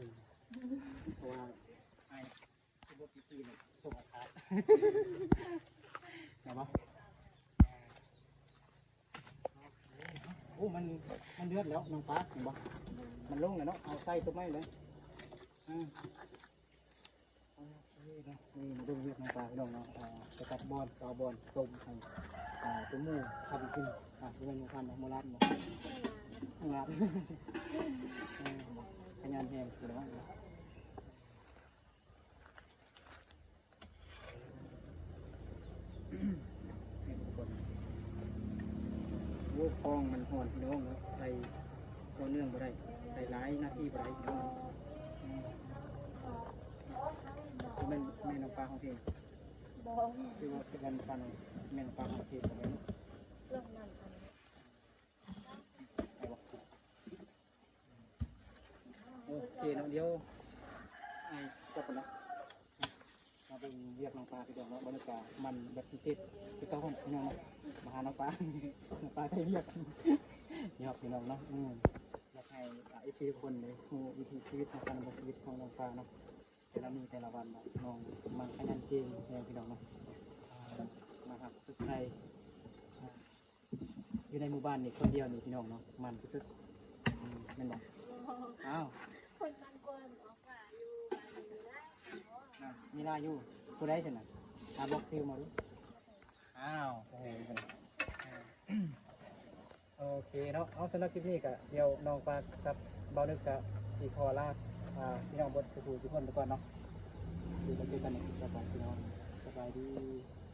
ພາະວ່າອ້າຍ ຄືບໍ່ກີ້ໆນີ້ສົ່ງອາກາດ ເຫັນບໍ່? ໂອ້ ມັນ ມັນເດືອດແລ້ວນ້ອງປາ ເຫັນບໍ່? ມັນລົງແລ້ວເນາະ ເອົາໃສ່ຕົວໃໝ່ເລີຍ. ອືມ ໂອເຄເນາະ ນີ້ມາເບິ່ງວຽກນ້ອງປາ ພີ່ນ້ອງເນາະ. ອ່າ ຈະຕັດບອນ ເອົາບອນຕົ້ມໃຫ້ ອ່າ ເປັນໝູພັນກິນ. ອ່າ ບໍ່ແມ່ນໝູພັນເນາະ ໝູລາດເນາະ ໝູລາດ. ເອີ ຂະຫຍັນແຮງ ພີ່ນ້ອງ. ນີ້ທຸກຄົນ ໂອ້ ກ້ອງມັນຮ້ອນ ພີ່ນ້ອງເນາະ ໃສ່ຕໍ່ເນື່ອງບໍ່ໄດ້ ໃສ່ຫຼາຍນາທີບໍ່ໄດ້ ພີ່ນ້ອງ. ອືມ ແມ່ນ ແມ່ນນ້ອງປາຮ້ອງເພງ ບໍ່ ຄືວ່າເປັນການຟັງ ແມ່ນນ້ອງປາຮ້ອງເພງບໍ່ແມ່ນ ເລື່ອງນັ້ນອັນ ໂອເຄເນາະ ດຽວອ້າຍກັບກ່ອນເນາະ. ມາເບິ່ງວຽກນ້ອງປາ ພີ່ນ້ອງເນາະ ບັນຍາກາດມັນແບບພິເສດຄືເກົ່າ ພີ່ນ້ອງເນາະ. ມາຫານ້ອງປາ ນ້ອງປາໃສ່ວຽກ ຍອກ ພີ່ນ້ອງເນາະ. ອືມ ຢາກໃຫ້ ອ່າ ເອັຟຊີ ທຸກຄົນໄດ້ຮູ້ວິຖີຊີວິດ ການດຳລົງຊີວິດຂອງນ້ອງປາເນາະ ແຕ່ລະມື້ແຕ່ລະວັນເນາະ. ນ້ອງມັນຂະຫຍັນເກັ່ງແຮງ ພີ່ນ້ອງເນາະ. ອ່າ ມາຮັບຊົດໃຊ້ ອ່າ ຢູ່ໃນໝູ່ບ້ານນີ້ຄົນດຽວນີ້ ພີ່ນ້ອງເນາະ ໝັ້ນທີ່ສຸດ. ອືມ ແມ່ນບໍ່? ອ້າວ ຄົນບາງຄົນອອກມາຢູ່ບ້ານນີ້ໄດ້ເນາະ. ອ່າ ມີຫຼາຍຢູ່. ຜູ້ໃດຊັ້ນນະ? ອາ ບອກຊື່ມາດູ. ອ້າວ ໂອ້ໂຫ ໂອເຄເນາະ. ເອົາ ສຳລັບຄລິບນີ້ກະ ດຽວນ້ອງປາກັບບ່າວນຶກກະຊິຂໍລາ ອ່າ ພີ່ນ້ອງເບິດສູ່ຜູ້ສູ່ຄົນໄປກ່ອນເນາະ ດຽວມາເຈີກັນໃນຄລິບຕໍ່ໄປ ພີ່ນ້ອງ ສະບາຍດີ.